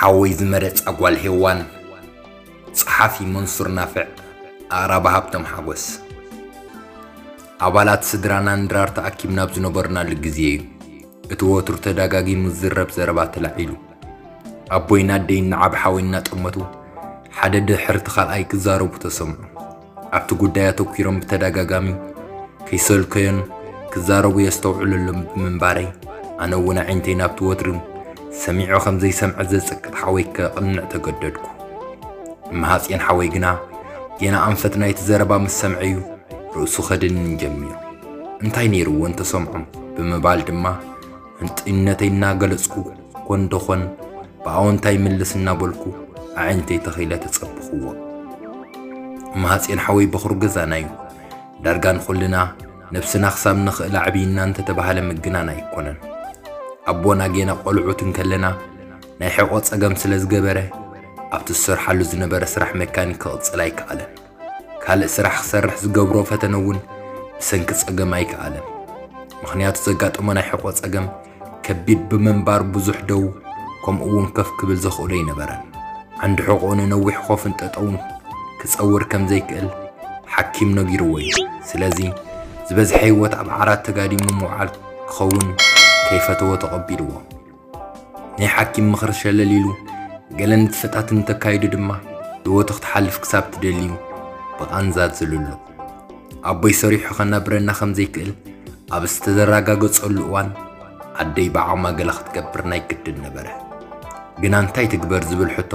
ሓወይ ዝመረጻ ጓል ሄዋን። ጸሓፊ መንሱር ናፍዕ። ኣቕራቢ ሃብቶም ሓጎስ። ኣባላት ስድራና ንድራር ተኣኪብና ኣብ ዝነበርናሉ ግዜ እዩ እቲ ወትሩ ተደጋጊሙ ዝዝረብ ዘረባ ተላዒሉ። ኣቦይን ኣደይን ንዓብ ሓወይ እናጠመቱ ሓደ ድሕሪ እቲ ካልኣይ ክዛረቡ ተሰምዑ። ኣብቲ ጉዳይ ኣተኲሮም ብተደጋጋሚ ከይሰልከዮን ክዛረቡ የስተውዕለሎም ብምንባረይ፣ ኣነ እውን ኣዒንተይ ናብቲ ወትሩ ሰሚዖ ከም ዘይሰምዐ ዘጽቅጥ ሓወይ ከቕንዕ ተገደድኩ። እመሃጽየን ሓወይ ግና ጌና ኣንፈት ናይቲ ዘረባ ምስ ሰምዐዩ ርእሱ ከድንን ጀሚሩ። እንታይ ነይርዎ እንተሰምዖም ብምባል ድማ ህንጡይነተይ እናገለጽኩ፣ ኮን ደኾን ብኣወንታ ይምልስ እናበልኩ ኣዒንተይ ተኺለ ተጸበኽዎ። እመሃጽየን ሓወይ በኹሪ ገዛና እዩ። ዳርጋ ንኹልና ነብስና ክሳብ ንኽእል ኣዕብይና እንተተባህለ ምግናን ኣይኮነን። ኣቦና ጌና ቆልዑት እንከለና ናይ ሕቖ ጸገም ስለ ዝገበረ፣ ኣብቲ ዝሰርሓሉ ዝነበረ ስራሕ መካኒክ ክቕጽል ኣይከኣለን። ካልእ ስራሕ ክሰርሕ ዝገብሮ ፈተነ እውን ብሰንኪ ጸገም ኣይከኣለን። ምኽንያቱ ዘጋጠሞ ናይ ሕቖ ጸገም ከቢድ ብምንባር ብዙሕ ደው ከምኡ እውን ከፍ ክብል ዘኽእሎ ኣይነበረን። ዓንዲ ሕቖኡ ንነዊሕ ኮፍን ጠጠውን ክጸውር ከም ዘይክእል ሓኪም ነጊርዎ እዩ። ስለዚ ዝበዝሐ ህይወት ኣብ ዓራት ተጋዲሙ ምውዓል ክኸውን ከይፈተዎ ተቐቢልዎ። ናይ ሓኪም ምኽሪ ሸለል ኢሉ ገለ ንጥፈታት እንተካይዱ ድማ ህይወቱ ክትሓልፍ ክሳብ ትደልዩ ብቓንዛ ዝልሎ። ኣቦይ ሰሪሑ ከናብረና ከም ዘይክእል ኣብ ዝተረጋገጸሉ እዋን ኣደይ ብዓቕማ ገለ ክትገብር ናይ ግድን ነበረ። ግና እንታይ ትግበር ዝብል ሕቶ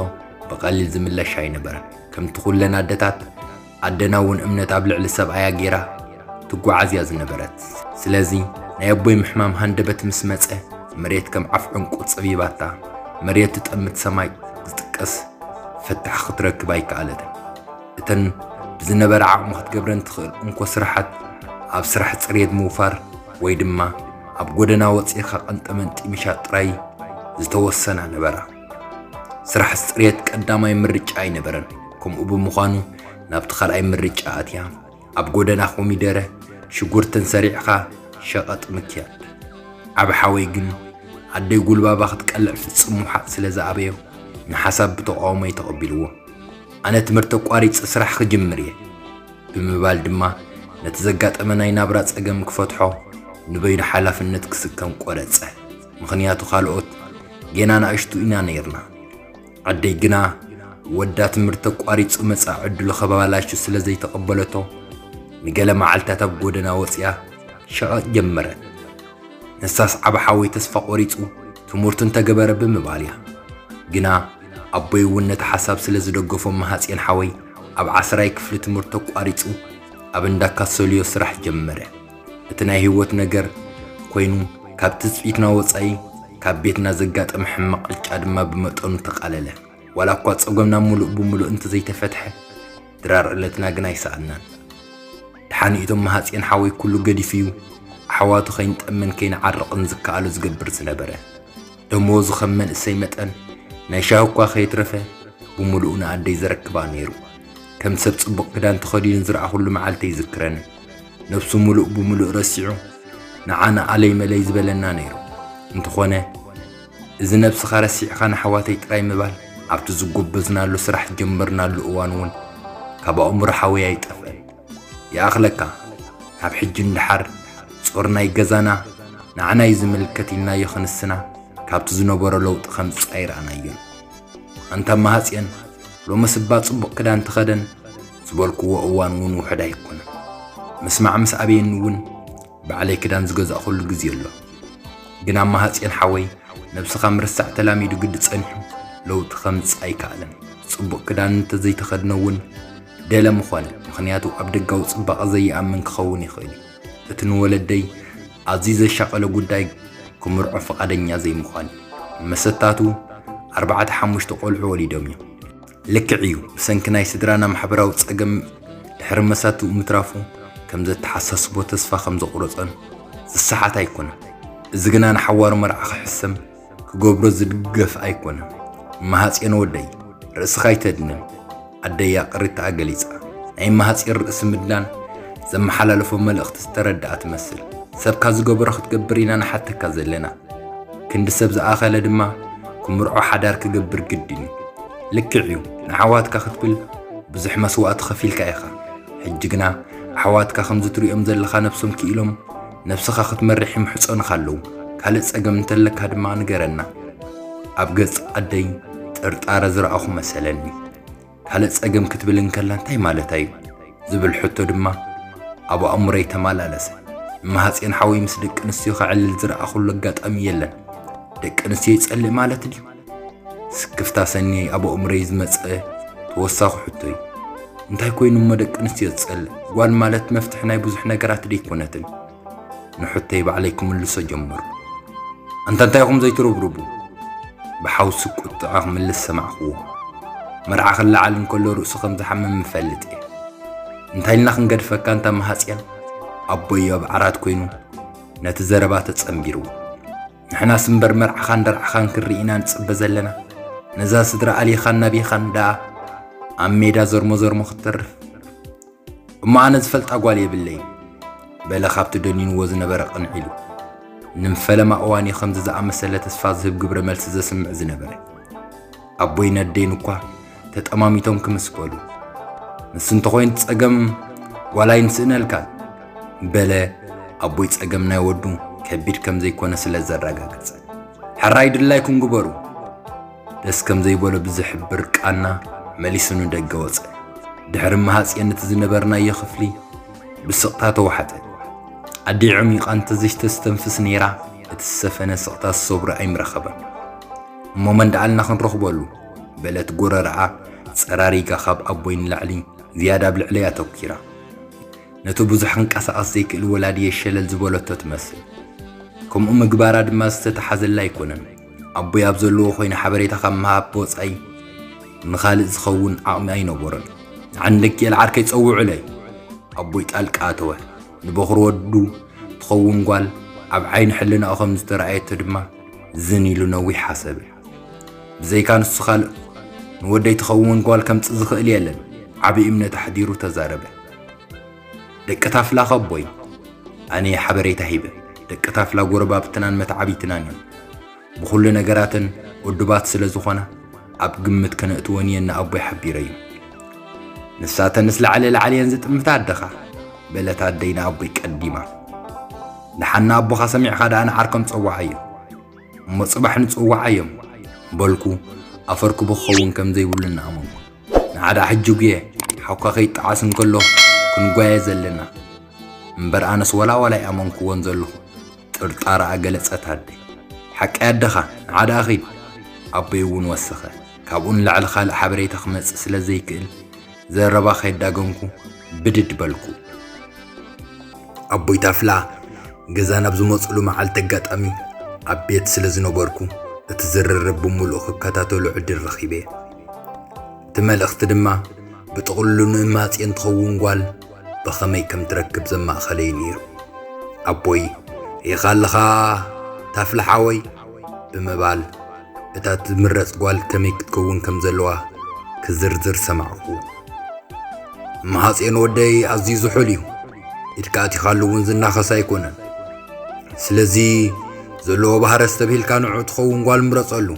ብቐሊል ዝምለሽ ኣይነበረን። ከምቲ ኩለን ኣደታት ኣደና እውን እምነት ኣብ ልዕሊ ሰብኣያ ጌራ ትጓዓዝ እያ ዝነበረት። ስለዚ ናይ ኣቦይ ምሕማም ሃንደበት ምስ መጸ መሬት ከም ዓፍ ዕንቁ ጸቢባታ፣ መሬት ትጠምት ሰማይ ዝጥቀስ ፍታሕ ክትረክብ ኣይከኣለትን። እተን ብዝነበረ ዓቕሚ ክትገብረን ትኽእል እንኮ ስራሓት ኣብ ስራሕ ጽሬት ምውፋር ወይ ድማ ኣብ ጎደና ወጺእኻ ቀንጠመንጢ ምሻጥ ጥራይ ዝተወሰና ነበራ። ስራሕ ጽሬት ቀዳማይ ምርጫ ኣይነበረን። ከምኡ ብምዃኑ ናብቲ ካልኣይ ምርጫ ኣትያ። ኣብ ጎደና ኮሚደረ ሽጉርትን ሰሪዕኻ ሸቐጥ ምክያድ። ዓቢ ሓወይ ግን ኣደይ ጉልባባ ክትቀልዕ ፍጹም ምውሓጥ ስለ ዝኣበዮ ንሓሳብ ብተቓውሞ እዩ ተቐቢልዎ። ኣነ ትምህርቲ ኣቋሪጸ ስራሕ ክጅምር እየ ብምባል ድማ ነቲ ዘጋጠመ ናይ ናብራ ጸገም ክፈትሖ ንበይኑ ሓላፍነት ክስከም ቆረጸ። ምኽንያቱ ካልኦት ጌና ንኣሽቱ ኢና ነይርና። ኣደይ ግና ወዳ ትምህርቲ ኣቋሪጹ መጻኢ ዕድሉ ከባላሹ ስለ ዘይተቐበለቶ ንገለ መዓልታት ኣብ ጎደና ወጺኣ ሸቐጥ ጀመረት። ንሳስ ዓቢ ሓወይ ተስፋ ቆሪጹ ትምህርቱ እንተገበረ ብምባል እያ። ግና ኣቦይ እውን ነቲ ሓሳብ ስለ ዝደገፎ መሃጽየን ሓወይ ኣብ ዓስራይ ክፍሊ ትምህርቱ ኣቋሪጹ ኣብ እንዳ ካሰልዮ ስራሕ ጀመረ። እቲ ናይ ህይወት ነገር ኮይኑ ካብ ትጽቢትና ወጻኢ ካብ ቤትና ዘጋጠመ ሕማቕ ዕጫ ድማ ብመጠኑ ተቓለለ። ዋላ እኳ ጸገምና ምሉእ ብምሉእ እንተዘይተፈትሐ ድራር ዕለትና ግን ኣይሰኣናን። ድሓን እቶም መሃጽየን ሓወይ ኩሉ ገዲፉ እዩ ኣሕዋቱ ከይንጠምን ከይንዓርቕን ዝከኣሎ ዝገብር ዝነበረ። ደመወዙ ከም መንእሰይ መጠን ናይ ሻሂ እኳ ከየትረፈ ብምሉኡ ንኣደይ ዘረክባ ነይሩ። ከም ሰብ ጽቡቕ ክዳን ተኸዲኑ ዝረኣኹሉ መዓልቲ ኣይዝክረንን። ነብሱ ምሉእ ብምሉእ ረሲዑ ንዓ ንኣለይ መለይ ዝበለና ነይሩ። እንተኾነ እዚ ነብስኻ ረሲዕኻ ንኣሕዋተይ ጥራይ ምባል ኣብቲ ዝጎበዝናሉ ስራሕ ጀመርናሉ እዋን እውን ካብ ኣእምሮ ሓወይ ኣይጠፍአን። ይኣኽለካ፣ ካብ ሕጂ ንደሓር ጾር ናይ ገዛና ንዓና እዩ ዝምልከት ኢልናዮ ክንስና ካብቲ ዝነበሮ ለውጢ ከምጽእ ኣይረኣናዮን። ኣንታ መሃጽየን፣ ሎምስ እባ ጽቡቕ ክዳን ተኸደን ዝበልክዎ እዋን እውን ውሑድ ኣይኮነን። ምስማዕ ምስ ኣበየኒ እውን ባዕለይ ክዳን ዝገዛእኹሉ ግዜ ኣሎ። ግና መሃጽየን ሓወይ ነብስኻ ምርሳዕ ተላሚዱ ግዲ ጸኒሑ ለውጢ ከምጽእ ኣይከኣለን። ጽቡቕ ክዳን እንተዘይተኸድነ እውን ደለ ምኾነ፣ ምኽንያቱ ኣብ ደጋዊ ጽባቐ ዘይኣምን ክኸውን ይኽእል እዩ። እቲ ንወለደይ ኣዝዩ ዘሻቐሎ ጉዳይ ክምርዖ ፍቓደኛ ዘይምዃን እዩ። መሰታቱ ኣርባዕተ ሓሙሽተ ቆልዑ ወሊዶም እዮም። ልክዕ እዩ፣ ብሰንኪ ናይ ስድራና ማሕበራዊ ጸገም ድሕሪ መሳትኡ ምትራፉ ከም ዘተሓሳስቦ ተስፋ ከም ዘቑረጾን ዝሰሓት ኣይኮነን። እዚ ግና ንሓዋሩ መርዓ ክሕሰም ክገብሮ ዝድገፍ ኣይኮነን። እመሃጽዮን ወደይ፣ ርእስኻ ኣይተድንን። ኣደይ ኣቕሪታኣ ገሊጻ። ናይ እመሃጽዮን ርእሲ ምድናን ዘመሓላለፎ መልእኽቲ ዝተረድኣ ትመስል። ሰብካ ዝገበሮ ክትገብር ኢና ንሓተካ ዘለና። ክንዲ ሰብ ዝኣኸለ ድማ ምርዖ ሓዳር ክገብር ግድን እዩ። ልክዕ እዩ፣ ንኣሕዋትካ ክትብል ብዙሕ መስዋእቲ ከፊልካ ኢኻ። ሕጂ ግና ኣሕዋትካ ከምዚ ትሪኦም ዘለኻ ነብሶም ክኢሎም፣ ነብስኻ ክትመርሕ ይምሕጸኑኻ ኣለዉ። ካልእ ጸገም እንተለካ ድማ ንገረና። ኣብ ገጽ ኣደይ ጥርጣረ ዝረኣኹ መሰለኒ። ካልእ ጸገም ክትብል እንከላ እንታይ ማለታ እዩ? ዝብል ሕቶ ድማ ኣብ ኣእምሮይ ተመላለሰ። እማሃጽዮን ሓወይ ምስ ደቂ ኣንስትዮ ከዕልል ዝረኣኹሉ ኣጋጣሚ የለን። ደቂ ኣንስትዮ ይጸልእ ማለት ድዩ? ስክፍታ ሰኒ ኣብ ኣእምሮይ ዝመጸ ተወሳኺ ሕቶ እዩ። እንታይ ኮይኑ እሞ ደቂ ኣንስትዮ ዝጸልእ? ጓል ማለት መፍትሒ ናይ ብዙሕ ነገራት ደይኮነትን? ንሕቶይ ባዕለይ ክምልሶ ጀመርኩ። ኣንታ እንታይ ኢኹም ዘይትረብርቡ? ብሓውሲ ቁጥዐ ክምልስ ሰማዕክዎ። መርዓ ክለዓል እንከሎ ርእሱ ከም ዝሓምም እፈልጥ እየ። እንታይ ኢልና ክንገድፈካ ኣንታ መሃጽያን? ኣቦይ ኣብ ዓራት ኮይኑ ነቲ ዘረባ ተጸንቢርዎ። ንሕናስ እምበር መርዓኻን ደርዓኻን ክንርኢ ኢና ንጽበ ዘለና። ነዛ ስድራ ኣሊኻን ናቢኻን ደኣ ኣብ ሜዳ ዘርሞ ዘርሞ ክትተርፍ። እሞ ኣነ ዝፈልጣ ጓል የብለይን፣ በለ ካብቲ ደኒንዎ ዝነበረ ቅንዕ ኢሉ። ንፈለማ እዋን እዩ ከምዚ ዝኣመሰለ ተስፋ ዝህብ ግብረ መልሲ ዘስምዕ ዝነበረ። ኣቦይ ነደይን እኳ ተጠማሚቶም ክምስ በሉ። ንሱ እንተኾይኑ ጸገም ጓል ኣይንስእነልካን፣ በለ ኣቦይ ጸገም ናይ ወዱ ከቢድ ከም ዘይኮነ ስለ ዘረጋገጸ። ሕራይ ድላይኩም ግበሩ። ደስ ከም ዘይበሎ ብዝሕብር ቃና መሊሱ ንደገ ወጸ። ድሕሪ መሃጽየን እቲ ዝነበርናዮ ክፍሊ ብስቕታ ተዋሕጠ። ኣደይ ዑሚቓ እንተዘይተስተንፍስ ነይራ፣ እቲ ዝሰፈነ ስቕታ ዝሰብሮ ኣይምረኸበን። እሞ መን ደኣልና ክንረኽበሉ? በለት ጎረርኣ ጸራሪጋ ካብ ኣቦይ ንላዕሊ ዝያዳ ኣብ ልዕለይ ኣተኲራ። ነቲ ብዙሕ ክንቀሳቐስ ዘይክእል ወላድየ ሸለል ዝበለቶ ትመስል። ከምኡ ምግባራ ድማ ዝተተሓዘላ ኣይኮነን። ኣቦይ ኣብ ዘለዎ ኮይነ ሓበሬታ ካብ ምሃብ ወጻኢ ንኻልእ ዝኸውን ዓቕሚ ኣይነበሮን። ንዓንደኪኤል ዓርከይ ጸውዑለይ። ኣቦይ ጣልቃ ኣተወ። ንበኹሪ ወዱ ትኸውን ጓል ኣብ ዓይኒ ሕልናኡ ከም ዝተረኣየቶ ድማ ዝን ኢሉ ነዊሕ ሓሰበ። ብዘይካ ንሱ ካልእ ንወደይ ትኸውን ጓል ከምጽእ ዝኽእል የለን፣ ዓቢ እምነት ኣሕዲሩ ተዛረበ። ደቂ ታፍላ ከቦይ፣ ኣነ ሓበሬታ ሂበ። ደቂ ታፍላ ጎረባብትናን መተዓቢትናን እዮም። ብኹሉ ነገራተን ውዱባት ስለ ዝኾና ኣብ ግምት ከነእትወን እየን ንኣቦይ ሓቢረዮ። ንሳተንስ ላዕሊ ላዕሊ እየን ዝጥምታ ኣደኻ፣ በለት ኣደይ ንኣቦይ ቀዲማ። ደሓን ንኣቦኻ ሰሚዕኻ ደኣ ንዓርከም ጸውዓዮ። እሞ ጽባሕ ንጽውዓዮም በልኩ። ኣፈርክቡ ክኸውን ከም ዘይብሉ እናኣመንኩ። ንዓዳ ሕጂ ጉየ ሓውካ ከይጠዓስ እንከሎ ክንጓየ ዘለና። እምበር ኣነስ ወላ ወላ ኣይኣመንክዎን ዘለኹ። ጥርጣረኣ ገለጸት ኣደይ። ሓቀይ ኣደኻ፣ ንዓዳ ኺድ። ኣቦይ እውን ወሰኸ። ካብኡ ንላዕሊ ካልእ ሓበሬታ ክመጽእ ስለ ዘይክእል ዘረባ ከይዳገምኩ ብድድ በልኩ። ኣቦይ ታፍላ ገዛ ናብ ዝመጽሉ መዓልቲ ኣጋጣሚ ኣብ ቤት ስለ ዝነበርኩ እቲ ዝርርብ ብምሉእ ክከታተሎ ዕድል ረኺበ። እቲ መልእኽቲ ድማ ብጥቕልሉ ንእማጽዮን ትኸውን ጓል ብኸመይ ከም ትረክብ ዘማእኸለ እዩ ነይሩ። ኣቦይ ርኢኻ ኣለኻ ታፍላ ሓወይ ብምባል እታ ትምረጽ ጓል ከመይ ክትከውን ከም ዘለዋ ክዝርዝር ሰማዕኩ። እማሃጽዮን ወደይ ኣዝዩ ዝሑል እዩ። ኢድካ ኣቲኻሉ እውን ዝናኸስ ኣይኮነን። ስለዚ ዘለዎ ባህረ ዝተብሂልካ ንዑ ትኸውን ጓል ምረጸሉ።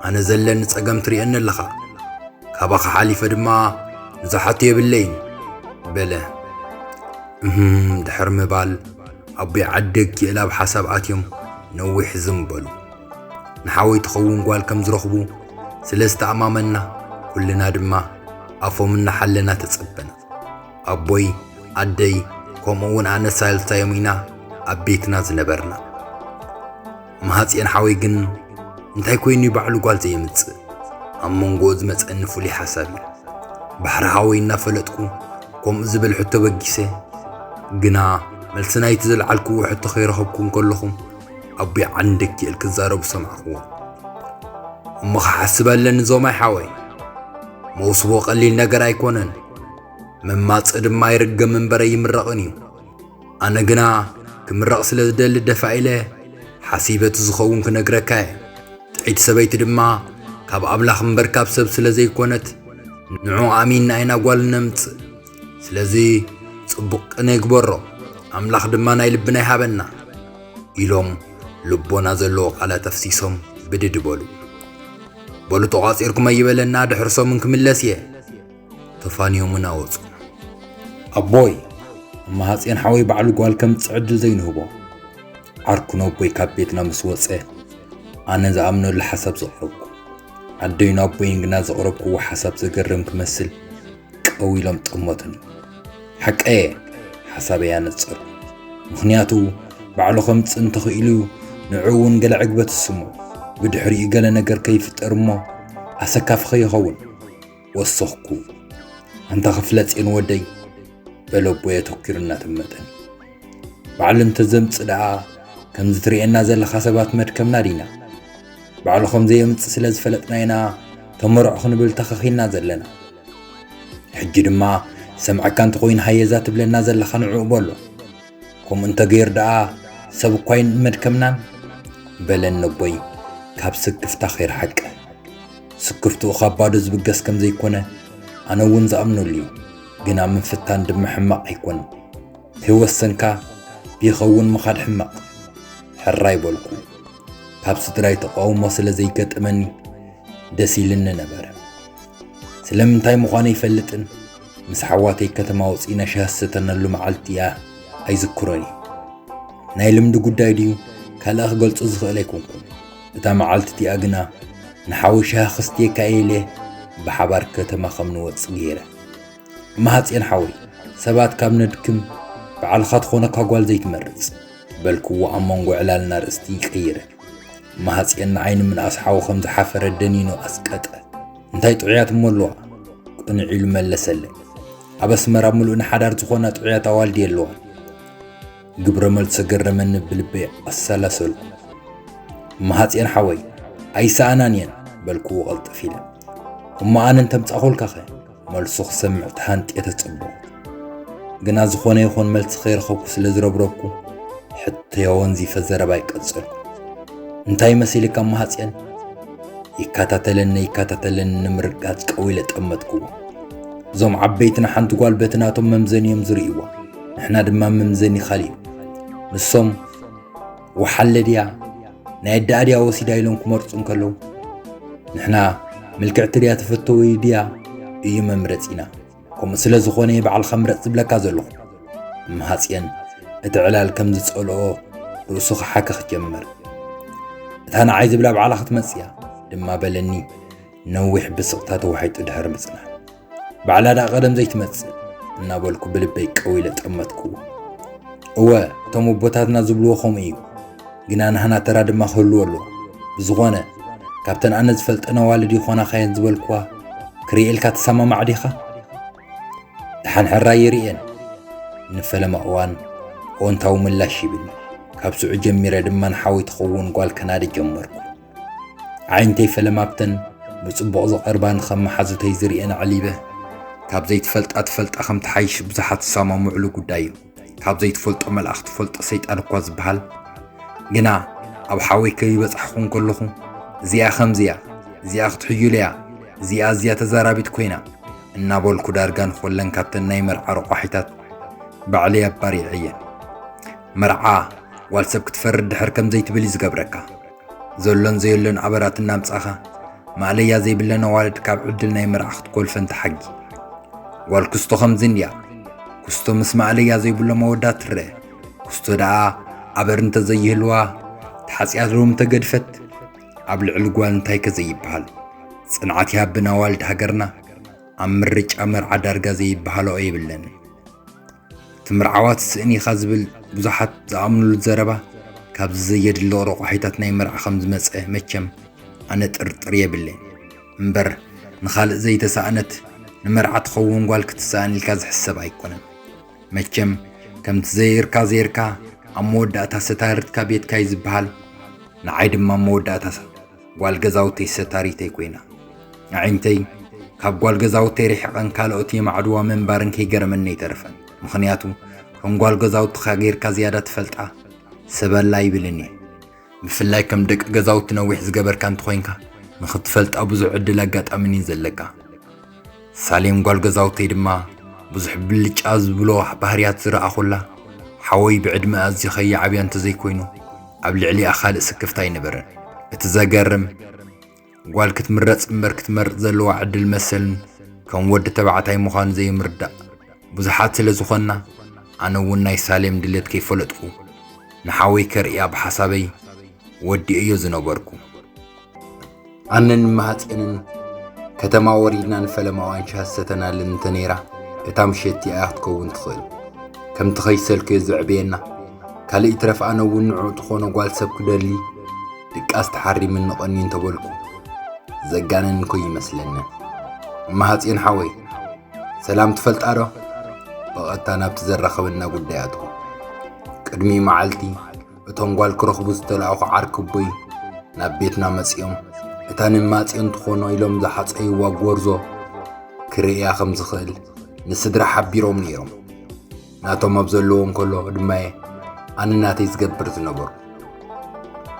ኣነ ዘለኒ ጸገም ትርእየኒ ኣለኻ። ካባኻ ሓሊፈ ድማ ንዝሓቱ የብለይን በለ። እህም ድሕሪ ምባል ኣቦይ ዓዲ ኪእል ኣብ ሓሳብ ኣትዮም ነዊሕ ዝም በሉ። ንሓወይ ትኸውን ጓል ከም ዝረኽቡ ስለ ዝተኣማመንና ኩልና ድማ ኣፎም እናሓለና ተጸበና። ኣቦይ ኣደይ ከምኡ እውን ኣነ ሳልሳዮም ኢና ኣብ ቤትና ዝነበርና። መሃጽየን ሓወይ ግን እንታይ ኮይኑ ባዕሉ ጓል ዘየምጽእ? ኣብ መንጎ ዝመጸኒ ፍሉይ ሓሳብ እዩ። ባሕሪ ሓወይ እናፈለጥኩ ከምኡ ዝብል ሕቶ በጊሰ፣ ግና መልሲ ናይቲ ዘልዓልክዎ ሕቶ ከይረኸብኩ እንከለኹ ኣቦይ ዓንደኪኤል ክዛረቡ ሰማዕክዎ። እሞ ክሓስብ ኣለኒ ዞማይ ሓወይ። መውስቦ ቀሊል ነገር ኣይኮነን። መማጽእ ድማ ይርገም እምበር ኣይምረቕን እዩ። ኣነ ግና ክምረቕ ስለ ዝደሊ ደፋ ኢለ ሓሲበ እቲ ዝኸውን ክነግረካ እየ። ጥዕይቲ ሰበይቲ ድማ ካብ ኣምላኽ እምበር ካብ ሰብ ስለ ዘይኮነት ንዑ ኣሚንና ኢና ጓል ነምጽእ። ስለዚ ጽቡቕ ቅነ ይግበሮ፣ ኣምላኽ ድማ ናይ ልብና ይሃበና ኢሎም ልቦና ዘለዎ ቃላት ኣፍሲሶም ብድድ በሉ። በሉ ተቋጺርኩም ኣይበለና፣ ድሕሪ ሰሙን ክምለስ እየ። ተፋንዮምና ወጹ። ኣቦይ፣ እማሃጽዮን ሓወይ ባዕሉ ጓል ከምጽእ ዕድል ዘይንህቦ። ዓርኩ ነቦይ ካብ ቤትና ምስ ወጸ፣ ኣነ ዝኣምነሉ ሓሳብ ዘቕረብኩ። ኣደይን ኣቦይን ግና ዘቕረብክዎ ሓሳብ ዘገርም ክመስል ቀው ኢሎም ጠመቱኒ። ሓቀየ፣ ሓሳበይ ኣነጸርኩ። ምኽንያቱ ባዕሉ ከምጽእ እንተኽኢሉ ንዕኡ እውን ገለ ዕግበት ይስምዖ። ብድሕሪኡ ገለ ነገር ከይፍጠር እሞ ኣሰካፊ ከይኸውን ወሰኽኩ። ኣንታ ክፍለጽዮን ወደይ፣ በለ ኣቦይ ኣተኲሩ እናጠመተኒ። ባዕሉ እንተዘምጽእ ደኣ ከምዚ ትርእየና ዘለኻ ሰባት መድከምና ዲና? ባዕሉ ከም ዘየምጽእ ስለ ዝፈለጥና ኢና ተመርዖ ክንብል ተኸኺልና ዘለና። ሕጂ ድማ ሰምዐካ እንተኾይኑ ሃየዛ ትብለና ዘለኻ ንዕኡ በሎ። ከምኡ እንተገይሩ ደኣ ሰብ እኳ ኣይንመድከምናን? በለኒ ኣቦይ ካብ ስክፍታ ከይረሓቀ። ስክፍትኡ ካብ ባዶ ዝብገስ ከም ዘይኮነ ኣነ እውን ዝኣምነሉ እዩ። ግና ምፍታን ድማ ሕማቕ ኣይኮነን። ከይወሰንካ ብይኸውን ምኻድ ሕማቕ። ሕራይ በልኩ። ካብ ስድራይ ተቓውሞ ስለ ዘይገጠመኒ ደስ ኢልኒ ነበረ። ስለምንታይ ምዃኑ ኣይፈልጥን፣ ምስ ሓዋተይ ከተማ ወጺእና ሻሂ ዝሰተናሉ መዓልቲ እያ ኣይዝክሮን እየ። ናይ ልምዲ ጉዳይ ድዩ ካልእ ክገልጾ ዝኽእል ኣይኮንኩን። እታ መዓልቲ እቲኣ ግና ንሓወይ ሻሂ ክስትየካ እየ ኢለ ብሓባር ከተማ ከም ንወጽእ ገይረ። እማሃጽዮን ሓወይ፣ ሰባት ካብ ነድክም ባዕልኻ ትኾነካ ጓል ዘይትመርጽ፣ በልክዎ ኣብ መንጎ ዕላልና ርእስቲ ይቀይረ። እማሃጽዮን ንዓይ ንምንኣስ ሓው ከም ዝሓፈረ ደኒኑ ኣስቀጠ። እንታይ ጥዑያት እሞ ኣለዋ? ቅንዕ ኢሉ መለሰለይ። ኣብ ኣስመራ ምሉእ ንሓዳር ዝኾና ጥዑያት ኣዋልድ የለዋን። ግብረ መልሱ ገረመኒ ብልበይ ኣሰላሰልኩ። እማሃጽዮን ሓወይ፣ ኣይሰኣናን እየን በልክዎ ቀልጥፍ ኢለ። እሞ ኣነ እንተምጻኹልካኸ? መልሱ ክሰምዕ ተሃንጥየ ተጸበኹ። ግና ዝኾነ ይኹን መልሲ ከይረኸብኩ ስለ ዝረብረብኩ፣ ሕቶይ ኣወንዚፈ ዘረባይ ቀጸልኩ። እንታይ መሲልካ እማሃጽዮን? ይከታተለኒ ይከታተለኒ ንምርግጋጽ ቀው ኢለ ጠመትክዎ። እዞም ዓበይትና ሓንቲ ጓል በቲ ናቶም መምዘኒ እዮም ዝርእይዋ፣ ንሕና ድማ መምዘኒ ካልእ እዩ። ንሶም ወሓለ ድያ ናይ ኣደኣ ድያ ወሲዳ ኢሎም ክመርጹ እንከለዉ፣ ንሕና ምልክዕቲ ድያ ተፈተወይ ድያ እዩ መምረጺና። ከምኡ ስለ ዝኾነ እየ ባዕልኻ ምረጽ ዝብለካ ዘለኹ። እማሃጽዮን እቲ ዕላል ከም ዝጸልኦ ርእሱ ክሓክኽ ጀመረ። እታ ንዓይ ዝብላ ባዕላ ክትመጽእ እያ ድማ በለኒ ነዊሕ ብስቕታ ተዋሒጡ ድሕሪ ምጽናሕ። ባዕላ ደኣ ቀደም ዘይትመጽእ እናበልኩ ብልበይ ቀው ኢለ ጠመትክዎ። እወ፣ እቶም ኣቦታትና ዝብልዎ ከምኡ እዩ። ግና ናህና ተራ ድማ ክህልዎ ኣለዎ። ብዝኾነ፣ ካብተን ኣነ ዝፈልጠን ኣዋልድ ይኾናኻየን ዝበልክዋ ክርእየልካ ትሰማማዕ ዲኻ? ደሓን ሕራይ ይርእየን። ንፈለማ እዋን ኣወንታዊ ምላሽ ሂብኒ። ካብ ስዑ ጀሚረ ድማ ንሓወይ ትኸውን ጓል ከናዲ ጀመርኩ። ኣዒንተይ ፈለማ ኣብተን ብጽቡቕ ዝቐርባኒ ከም መሓዙተይ ዝርእየን ኣዕሊበ፣ ካብ ዘይትፈልጣ ትፈልጣ ከም ትሓይሽ ብዙሓት ዝሰማምዕሉ ጉዳይ እዩ። ካብ ዘይትፈልጦ መልኣኽ ትፈልጦ ሰይጣን እኳ ዝበሃል። ግና ኣብ ሓወይ ከይበጻሕኹ እንከለኹ፣ እዚኣ ከምዚኣ፣ እዚኣ ክትሕዩለያ፣ እዚኣ ኣዝያ ተዛራቢት ኮይና እናበልኩ ዳርጋ ንኹለን ካብተን ናይ መርዓ ረቋሒታት ባዕለይ ኣባሪዐየን። መርዓ ጓል ሰብ ክትፈርድ ድሕር ከም ዘይትብል እዩ ዝገብረካ። ዘሎን ዘየሎን ኣበራት እናምጻኻ፣ ማእለያ ዘይብለን ኣዋልድ ካብ ዕድል ናይ መርዓ ክትኮልፈን ተሓጊ። ጓል ክስቶ ከምዚ እንድያ። ክስቶ ምስ ማእለያ ዘይብሎም ኣወዳት ትረአ። ክስቶ ደኣ ኣበር እንተ ዘይህልዋ፣ ተሓጺያ ዶ ምተገድፈት? ኣብ ልዕሊ ጓል እንታይከ ዘይበሃል? ጽንዓት ይሃብን ኣዋልድ ሃገርና። ኣብ ምርጫ መርዓ ዳርጋ ዘይበሃልኦ የብለንን። እቲ ምርዓዋ ትስእን ኢኻ ዝብል ብዙሓት ዝኣምኑሉ ዘረባ፣ ካብዚ ዘየድሊ ረቋሒታት ናይ መርዓ ከም ዝመጸ መቸም ኣነ ጥርጥር የብለይን። እምበር ንኻልእ ዘይተሳእነት ንመርዓ ትኸውን ጓል ክትሰኣን ኢልካ ዝሕሰብ ኣይኮነን። መቸም ከምቲ ዘይርካ ዘይርካ ኣብ መወዳእታ ሰታርትካ ቤትካ እዩ ዝበሃል። ንዓይ ድማ ኣብ መወዳእታ ጓል ገዛውተይ ሰታሪተይ ኮይና። ኣዒንተይ ካብ ጓል ገዛውተይ ርሒቐን ካልኦት የማዕድዋ ምንባረን ከይገረመኒ ኣይተረፈን። ምኽንያቱ ከም ጓል ገዛውትኻ ጌርካ ዝያዳ ትፈልጣ ሰብ ኣላ ኣይብልን እየ። ብፍላይ ከም ደቂ ገዛውቲ ነዊሕ ዝገበርካ እንተኾይንካ፣ ንኽትፈልጣ ብዙሕ ዕድል ኣጋጣምን እዩ ዘለካ። ሳሌም ጓል ገዛውተይ ድማ ብዙሕ ብልጫ ዝብሎ ባህርያት ዝረኣኹላ፣ ሓወይ ብዕድመ ኣዝዩ ከይዓብያ እንተዘይኮይኑ፣ ኣብ ልዕሊኣ ካልእ ስክፍታ ኣይነበረን። እቲ ዘገርም፣ ጓል ክትምረጽ እምበር ክትመርጽ ዘለዋ ዕድል መሰልን ከም ወዲ ተባዕታይ ምዃኑ ዘይምርዳእ ብዙሓት ስለ ዝኾንና፣ ኣነ እውን ናይ ሳሌም ድሌት ከይፈለጥኩ ንሓወይ ከርእያ ብሓሳበይ ወዲኤዮ ዝነበርኩ። ኣነን ማህፀንን ከተማ ወሪድና ንፈለማ ዋንጫ ሰተናልን እንተነይራ፣ እታ ምሸት እያ ክትከውን ትኽእል። ከምቲ ከይሰልክዮ ዘዕበየና፣ ካልእ ይትረፍ ኣነ እውን ንዕኡ ትኾኖ ጓል ሰብ ክደሊ ድቃስ ተሓሪምኒ ቀንዩ እንተበልኩ ዘጋነን እኮ ይመስለኒ። ማህፀን ሓወይ፣ ሰላም ትፈልጣ ዶ? ብቐጥታ ናብቲ ዘራኸበና ጉዳይ ኣትኹ። ቅድሚ መዓልቲ እቶም ጓል ክረኽቡ ዝተላእኹ ዓርኪ ኣቦይ ናብ ቤትና መጺኦም፣ እታ ንማጽዮን ትኾኖ ኢሎም ዝሓጸይዋ ጎርዞ ክርእያ ከም ዝኽእል ንስድራ ሓቢሮም ነይሮም። ናቶም ኣብ ዘለዎ እንከሎ ድማየ ኣነ ናተይ ዝገብር ዝነበሩ።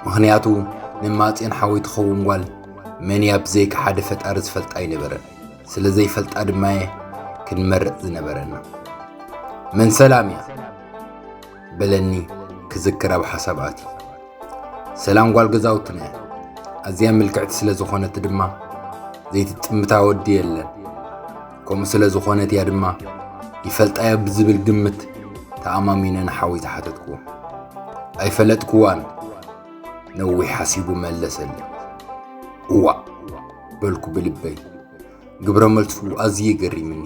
ምኽንያቱ ንማጽዮን ሓወይ ትኸውን ጓል መን እያ ብዘይካ ሓደ ፈጣሪ ዝፈልጣ ኣይነበረን። ስለ ዘይፈልጣ ድማየ ክንመርጽ ዝነበረና። መን ሰላም እያ? በለኒ ክዝክር ኣብ ሓሳብ ኣትዩ። ሰላም ጓል ገዛውትና እያ። ኣዝያ ምልክዕቲ ስለ ዝኾነት ድማ ዘይትጥምታ ወዲ የለን። ከምኡ ስለ ዝኾነት እያ ድማ ይፈልጣ እያ ብዝብል ግምት ተኣማሚነ ንሓወይ ዝሓተትክዎ። ኣይፈለጥክዋን። ነዊሕ ሓሲቡ መለሰለይ። እዋእ በልኩ ብልበይ። ግብረ መልሱ ኣዝዩ ገሪምኒ።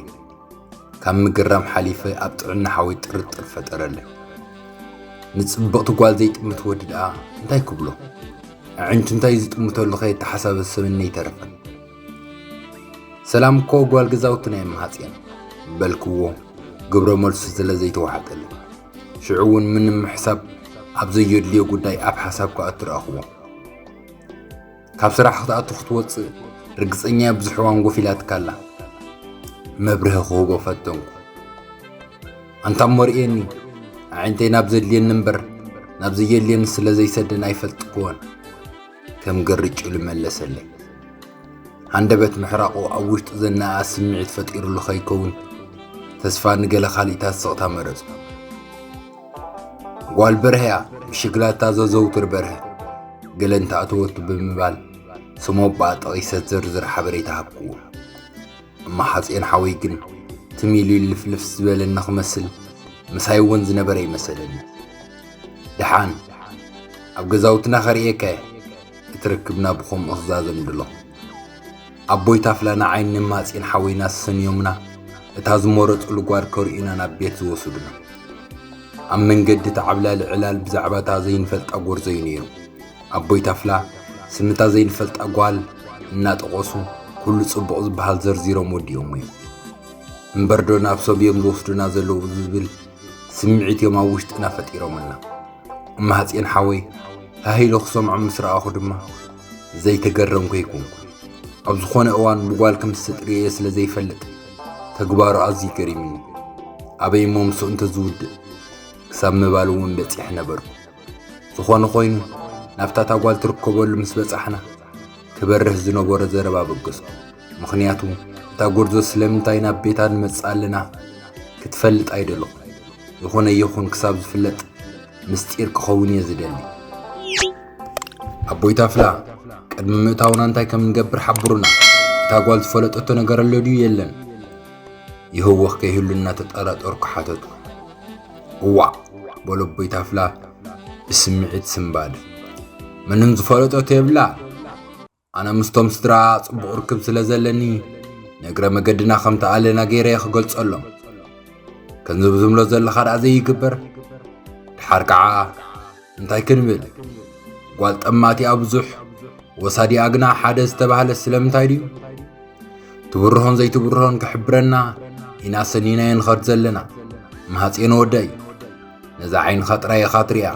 ካብ ምግራም ሓሊፈ ኣብ ጥዕና ሓወይ ጥርጥር ፈጠረለይ። ንጽብቕቲ ጓል ዘይጥምት ወዲ ደኣ እንታይ ክብሎ? ኣዒንቱ እንታይ ዝጥምተሉ ከየተሓሳበ ሰብኒ ኣይተረፈን። ሰላም እኮ ጓል ገዛውትና እያ ማህፀን በልክዎ፣ ግብረ መልሱ ስለ ዘይተዋሕጠለይ። ሽዑ እውን ምንም ምሕሳብ ኣብ ዘየድልዮ ጉዳይ ኣብ ሓሳብ ክኣቱ ረኣኽዎ። ካብ ስራሕ ክትኣቱ ክትወፅእ ርግፀኛ እየ ብዙሕ እዋን ጎፊላትካ ኣላ። መብርሂ ክህቦ ፈተንኩ። ኣንታ እሞ ርእየኒ፣ ኣዒንተይ ናብ ዘድልየኒ እምበር ናብ ዘየድልየኒ ስለ ዘይሰደን ኣይፈልጥክዎን። ከም ገርጭ ኢሉ መለሰለይ። ሃንደበት ምሕራቑ ኣብ ውሽጡ ዘነኣኣስ ስምዒት ፈጢሩሉ ከይከውን ተስፋ ንገለ ካልኢታት ስቕታ መረጹ። ጓል በርሀያ ብሽግላታ ዘዘውትር በርሀ ገለ እንተኣተወቱ ብምባል ስም ኣቦኣ ጠቒሰ ዝርዝር ሓበሬታ ሃብክዎ። እማ ሓጼን ሓወይ ግን ትም ኢሉ ልፍልፍ ዝበለኒ ክመስል ምሳይ እውን ዝነበረ ይመሰለኒ። ደሓን ኣብ ገዛውትና ከርእየካ እየ። እቲ ርክብና ብኸምኡ ክዛዘም ድሎ። ኣቦይ ታፍላ ንዓይን ንማጼን ሓወይና ዝሰንዮምና እታ ዝመረጹሉ ጓል ከርእዩና ናብ ቤት ዝወስዱና። ኣብ መንገዲ እቲ ዓብላሊ ዕላል ብዛዕባ እታ ዘይንፈልጣ ጎርዞ እዩ ነይሩ። ኣቦይ ታፍላ ስም እታ ዘይንፈልጣ ጓል እናጠቐሱ ኩሉ ጽቡቕ ዝበሃል ዘርዚሮም ወዲኦም እዮም። እምበርዶ ናብ ሰብ እዮም ዝወስዱና ዘለዉ ዝብል ስምዒት እዮም ኣብ ውሽጥና ፈጢሮምልና። እማሃጼን ሓወይ ሃሂሎ ክሰምዖም ምስ ረኣኹ ድማ ዘይተገረምኩ ኣይኮንኩን። ኣብ ዝኾነ እዋን ብጓል ክምስጥ ርእየ ስለ ዘይፈልጥ ተግባሩ ኣዝዩ ገሪምኒ። ኣበይ እሞ ምስኡ እንተዝውድእ ክሳብ ምባል እውን በጺሐ ነበርኩ። ዝኾነ ኮይኑ ናብታ እታ ጓል ትርከበሉ ምስ በጻሕና ክበርህ ዝነበሮ ዘረባ በገስኩ። ምኽንያቱ እታ ጎርዞ ስለምንታይ ናብ ቤታ ንመጽእ ኣለና ክትፈልጥ ኣይደለኹን። ዝኾነ ይኹን ክሳብ ዝፍለጥ ምስጢር ክኸውን እየ ዝደሊ። ኣቦይ ታፍላ፣ ቅድሚ ምእታውና እንታይ ከም ንገብር ሓብሩና። እታ ጓል ዝፈለጠቶ ነገር ኣሎ ድዩ የለን? ይህወኽ ከይህሉ እናተጠራጠርኩ ሓተትኩ። እዋእ፣ በሎ ኣቦይ ታፍላ ብስምዒት ስንባድ። ምንም ዝፈለጠቶ የብላ። ኣነ ምስቶም ስድራ ጽቡቕ ርክብ ስለ ዘለኒ፣ ንእግረ መገድና ከምቲ ኣለና ገይረ እየ ክገልጸሎም። ከምዚ ዝብሎ ዘለኻ ደኣ ዘይግበር። ድሓር ከኣ እንታይ ክንብል? ጓል ጠማቲኣ ብዙሕ፣ ወሳዲኣ ግና ሓደ ዝተባህለ ስለምንታይ ድዩ? ትብርሆን ዘይትብርሆን ክሕብረና ኢና ሰኒናዮ ንኸድ ዘለና። ማህጼን ወደይ፣ ነዛ ዓይንኻ ጥራይ ኢኻ ትሪኣ።